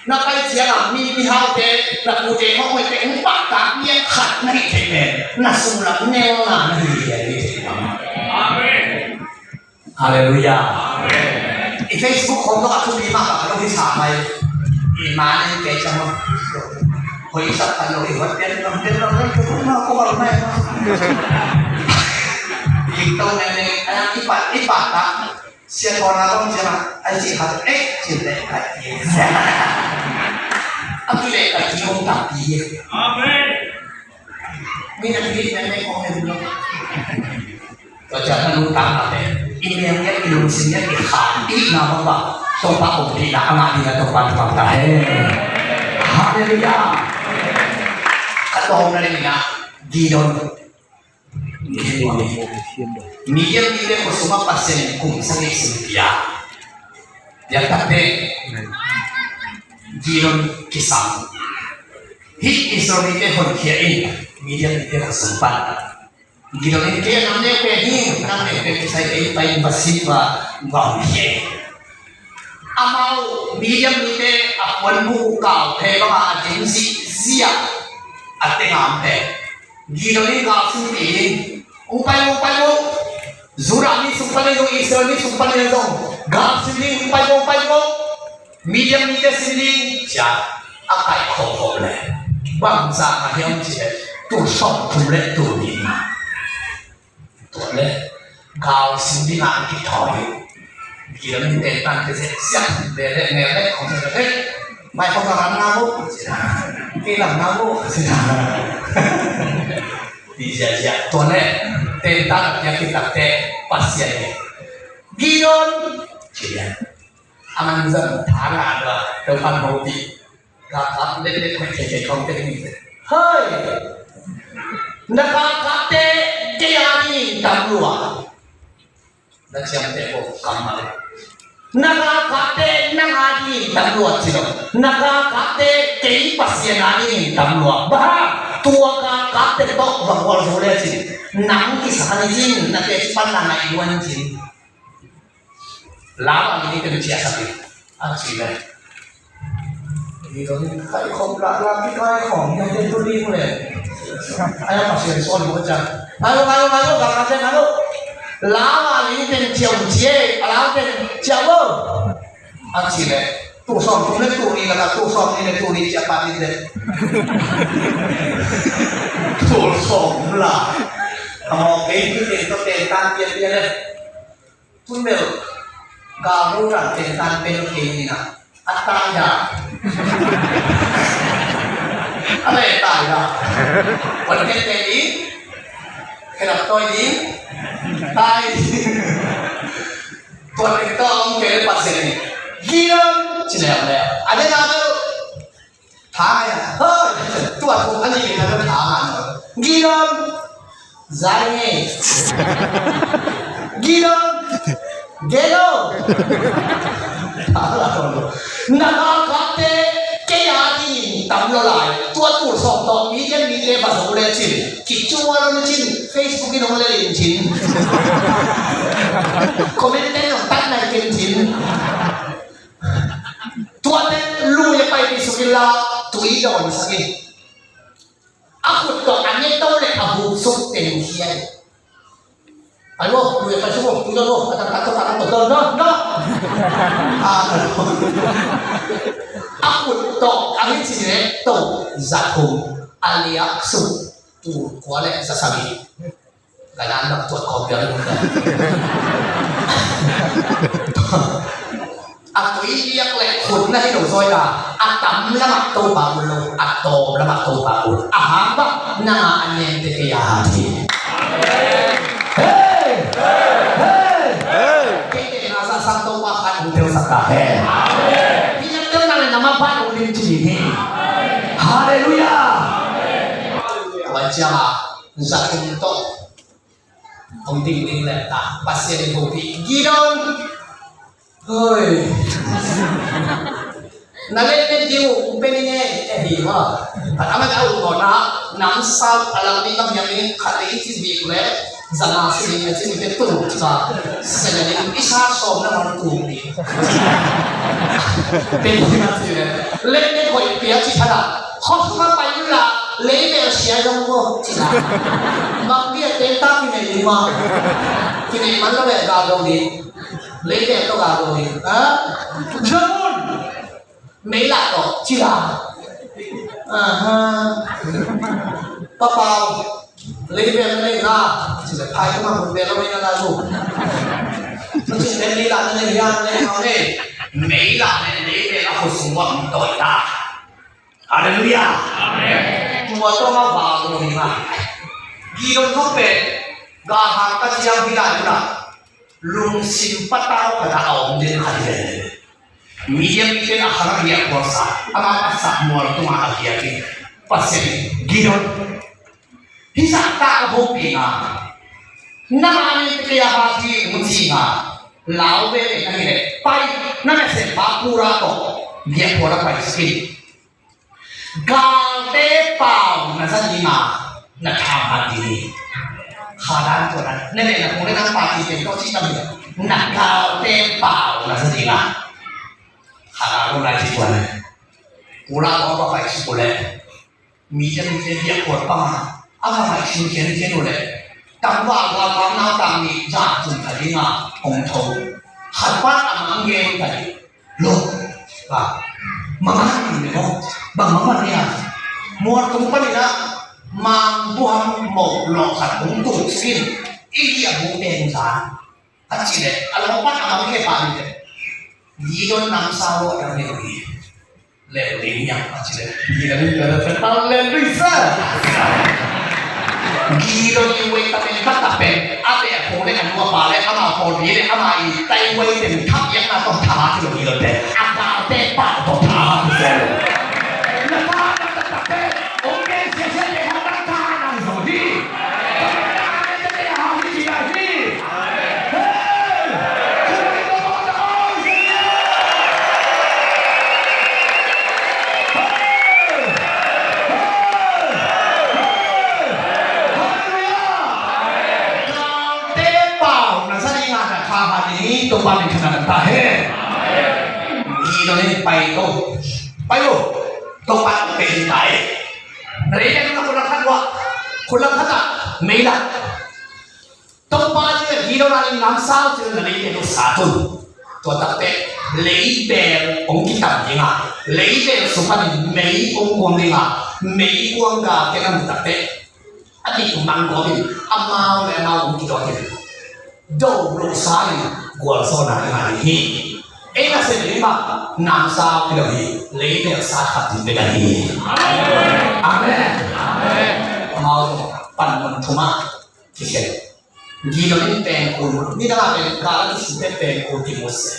Na pai ciangah mi, mihaute, na pute, mawhmawhte hong pahtak mi a khat na hih theih pen na sunglam neuna na hi hi a hi thei. Amen. Halleluiah. I Facebook khawng tawh a thupi mah bang a lo hi sa mai. I ma nen kei ciang maw. Hoih sak khat lo i huat pian lam pian lam lam pian lam ko bal mai. I to nen nen i pat i pat ta. Sia tawna tawng ciang a ai cih khat eh cih leh kai ti. A ki leh kai ti hong tak ti. Amen. Mi na ki nen nen kong nen lo. Tua ciang na nuntakna pen i neu ngiat, i lungsim ngiat, i kha itna bang bang Topa ompihna a ngah dingin Topa thupha ta hen. Halleluiah. Ka tawpna dingin ah Gideon. Midian mite khua sungah Pasian in kum sagih sung pia. Piangthak teh Gideon kisam. Hih Israel mite honkhia in Midian mite khua sung pan. Gideon in, "Kei a nam neu pen hi, nam neu pen kisai kei, pai in va si va, va hong hi." Amau Midian mite a puanbuk uh kau phei bangah a ding zihziah a teng a om phei. Gideon in, "Galsim ding, hong pai, hong pai, hong. Judah mi sung panin zong, Israel mi sung panin zong galsim ding, hong pai, hong pai, hong." Midian mite sin ding, ci-a a kaikhawm khop leh, bangzah a hiam cih leh tul sawmthum le tul nih. Tua leh galsim ding a kithawi. Gideon in tentan te zia, zia, le le, ne le, kong zia le. Mai kong lam na mu, kei lam na mu. Ti zia zia. Tua leh tentan a kitak teh Pasian in, "Gideon," ci-a. A man zan tha ngah lua, Topan hopih. Galkap leklek hoih kheikei khawng teh ni. "Hei! Na galkapte kei a dingin tam lua. Na ciamteh bo kammal. Na galkapte nang a dingin tam lua ci lo. Na galkapte kei Pasian a dingin tam lua. Bang hang? Tua galkapte tawh va gualzo le cin, nang kisa kha ni cin, na teci panna ngai luan cin." Lau a mi nih teng ciahsak in a ci le. Gideon in kaikhawm la, la kikaikhawm, nang teng tu ding le. Ai a Pasian sawl mu ciang. Ngai lo, ngai lo, ngai lo, ngai lo, ngai lo. Lau a mi nih teng ciah un ci e, a lau teng ciah un. A ci le. Tul sawmthum le tul nih lakah tul sawmnih le tul nih ciah pah ni le. Tul sawm la. A mawk kei tu teng tu teng tan pian pian le. Tun bel, ka mu ran tentan bel kei ni na. A tai da. A le tai da. Wan kei te ni. Kei na toi ni. Tai. Tua ni tawh kei le Pasian ni. Gideon. Ci le le. A le na bel. Tha ngai a, hei, tua thum a nih na tha ngai a. Gideon, zai nge. Gideon, gelo. Na galkapte kei a dingin tam lua lai. Tua tul sawm tawh Midian mite va zo le cin, kicual lo cin, Facebook in hong lel in cin. Comment ten hong tat nai ken cin. Tuate lui a paipih suk inla, tui dawnsak in. A khut tawh a ne to le a buk suk teng hi a. Ai lo, lui a paisuk lo, tui dawn lo, a tangtak tawh tangtak tawh dawn, dawn, dawn. A khut tawh a hi ci ne to, za thum, a liak suk, tul kua le za sagih. Ka nan lam tuat khawm piang in um ta. A tui liak le khut na hi lo zaw ta. A tam lamah Topa ut lo, a tawm lamah Topa ut. A hang bang nang a a nengte kei a hat hi. Hey! Hey! Kei te na sa sang Topa khat hong telsak ta hen. Hi na tel na le na ma pan hong lim ci hi. Halleluiah! Wan ciang a za thum tawh. Hong ding ding leh ta, Pasian in hopih. Gideon. Hoi. Na leh ne ding uh, pen ne, eh, hi ma. Pat aman a uh kona, nam sau, a lam ni kam yang ni, khat i ci bik leh, zana si ni, si ni te tu, sa. Sene ni, i sa som na man tu ni. Pen ni na si leh. Leh ne hoi pia ci thada. Khawsung a pai unla, leibel sia zong maw, ci la. Bang bia te ta kinei ding maw. Kinei man lo bel ga dong ding. Leibel tawh ga dong ding. Ha? Zong un. Meilah tawh, ci la. Aha. Papau. Leibel na nei la. Ci la, pai ka ma hun bel lo mei na la zu. Ci la, meilah na nei hian, nei hau nei. Meilah nei, leibel a khawsung bang tawh ta. Halleluiah. Amen. Tua tawh a va lo ding a. Gideon tawh pen Galhang ka ciang hi lai un ah, lungsim patau khat ah a om ding khat hi ve. Media mite in a khang a giahkhuasa, amau a sak mual tungah a giak in, Pasian in, Gideon, hih zahtak a hopih nga, nangmah in kei a hati hong ci nga, lau ve le na hi leh, pai, na nasem pa Purah tawh giahkhual ah pai suk in. Galte pau na za ding a, na thahat ding hi. Kha dan tua dan, na leh na kong le na party teng tawh cih tam hi. Na galte pau na za ding a, kha dan tua dan cih tua dan. Purah tawh va pai suk uh leh, mi te mi te biak kuat pang a, a va pai suk khian khian uh leh, tangval galkap nautang nih zan zum kha ding a hong tho. Khat pan a mang gen kha ding. Lo. Ba. Mangah ni maw. Bang mangah ni a. Mual tung panin ah, mang buham moh lawh khat hong tuk suk in, i giah buk teng zan, a cih leh, a lawh pan a mang khe pah ni teh, Gideon namsau lawh dang hi lo hi. Leh ding hiam a cih leh, Gideon in, Hallelujah. Gideon in wei tapen, khat tapen, a beh a khong le a nu a pa le ama pawlpi le ama i tai wei teng thak iakna tawh tha ci lo Gideon te. A galte pau tawh tha ci lo. Na pa na ta tapen, ong gen sia sia te hong na tha nang zo hi. Tapen na ame te te hau hi ci lai hi. Pai ko, pai ko, Topa pe in tai. Rei na khun lang khat wa, khun lang khat a, mei la. Topa ci leh Gideon in namsau ci leh na leibel uh sat un. Tua takteh leibel hong kitam ding a, leibel sung panin mei hong kuang ding a, meikuang galte na mu takteh a dik manggawp in amau le amau hong kidawt in, do losa in gualzawhna i ngah ding hi. Ei nasep ding mah namsau hi lo hi. Leibel sat khat ding bek ahi hi. Amen. Amau pan mun thum ah kikhen. Gideon in pengkul, nidang a pen gal a kisu pen pengkul kimu se.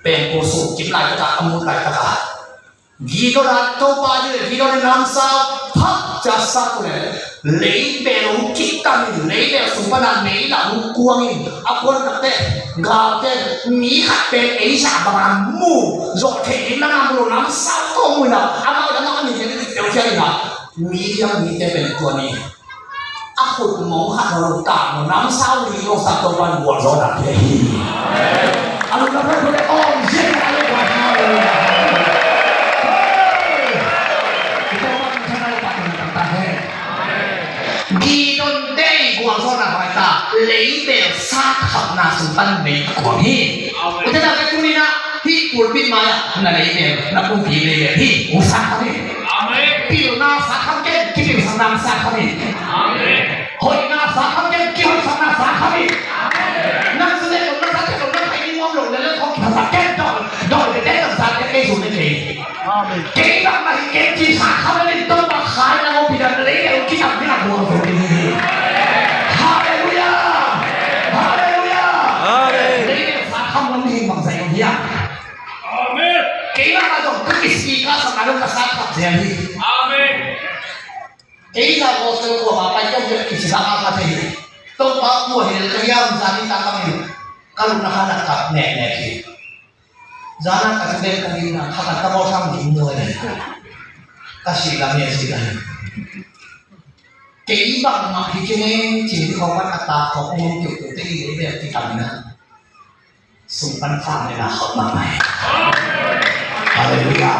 Pengkul su kim laitak a, a mut laitak a, Gideon a, Topa ci leh Gideon in namsau phak ci a sat uh leh, leibel hong kitam in, leibel sung pan a mei la hong kuang in, a kuan takteh galte, mi khat pen ei zah bang a mu zawh theih ding na mu lo, namsau tawh mu in a, amau le amau a mi ding a dik teuh khia in a, Midian mite pen tua ni. A khut mong khat lo, tang lo, namsau li lo, sa Topa'n gualzawhna pia hi. A lungdam pia, khut le om ziahziah le gualzawhna. Gideon te gualzawhna pai ta, leibel sat khatna sung pan mei kuang hi. Ute ta te tuni-in ah hih pulpit mai-ah na leibel, na pumpi leibel hi, u sat kha hi. Amen. Pilna sat kha ken, kipilsakna sat kha hi. Amen. Hoihna sat kha ken, kihoihsakna sat kha hi. Amen. Nang sung le lo, na sat kha lo, na khai ni muam lo, le le khong kiphasak ken, dol, dol, le le dol sat ken, kei sung le kei. Amen. Kei bang na hi ken ci sat kha le, Topa khai na lo pi dan le le lo ki tam ni na buang zo ni. Hallelujah. Hallelujah. Amen. Le le sat kha lo ni bang zai lo ni a. Amen. Kei bang na zong ka kisi ka sa na lo ka sat kha zia ni. Amen. Kei za ko sa ko ma pai ko ki sa ka ka te. Topa ko he ka yam za ni ta ka ni. Ka lu na ka na ka ne ne ki. Zana ka tu den ka ding na, kha ka ta bawl sang ding nuai le. Ka si lam ya si lam. Kei bang mah hi kei ne, ci ni khawng man a ta khawng mong kiu kiu te i le bel ti tam na. Sung pan kham le na khawng mah mai. Hallelujah.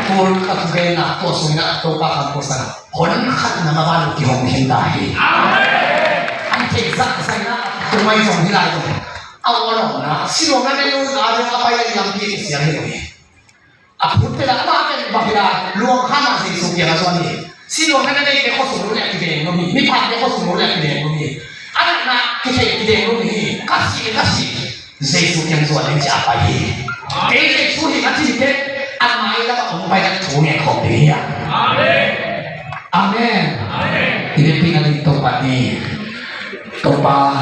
Paul ka tu den na, tua sung na, Topa kham ko sa na. Hon khat na ma ban ki hong hin ta hi. An thei zak zai na, tu mai zong hi lai zong. A ua lawm na, si lawm na ne lu a ding a pai a lampi siang hi lo hi. A phut te la, a ba pen bang hi la, luang kha na Jesu kiang a zuan hi. Si lawm na ne te khuasung lo le a kideng lo hi. Mi phat te khuasung lo le a kideng lo hi. A nak na kithei kideng lo hi. Ka si, ka si. Jesu kiang zuan in ci a pai hi. Kei Jesu hi a ci te, a mai la ka hong pai na thu ngen khawm ding hi a. Amen. Amen. Amen. I biakpiakna ding Topa ni. Pa,